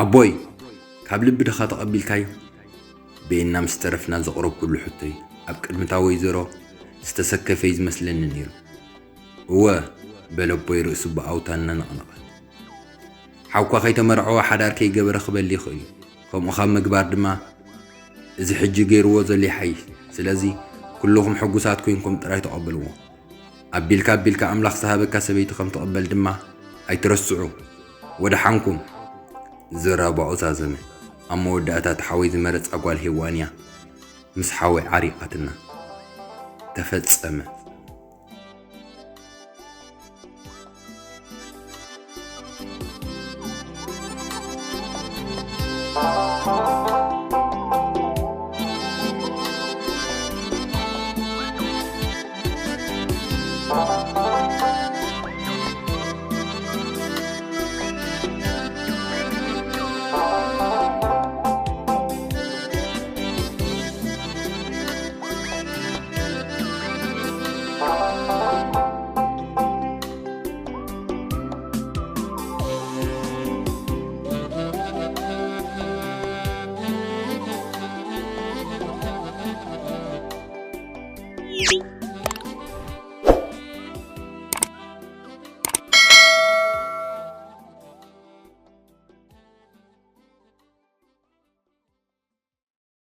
ኣቦይ፣ ካብ ልቢ ድኻ ተቐቢልካዮ? ቤና ምስ ተረፍና ዘቕረብኩሉ ሕቶይ ኣብ ቅድሚታ ወይዘሮ ዝተሰከፈ እዩ ዝመስለኒ ነይሩ። እወ፣ በለ ኣቦይ ርእሱ ብኣውታ እናነቕነቐ። ሓውካ ከይተመርዐወ ሓዳር ከይገበረ ክበሊ ይኽእል እዩ። ከምኡ ካብ ምግባር ድማ እዚ ሕጂ ገይርዎ ዘሎ ይሓይሽ። ስለዚ ኩልኹም ሕጉሳት ኮይንኩም ጥራይ ተቐበልዎ። ኣቢልካ ኣቢልካ ኣምላኽ ዝሃበካ ሰበይቲ ከም ትቕበል ድማ ኣይትረስዑ። ወደሓንኩም። ዘረባኡ ዛዘመ። ኣብ መወዳእታ እቲ ሓወይ ዝመረጻ ጓል ሄዋን እያ ምስ ሓወይ ዓሪቓትና። ተፈጸመ።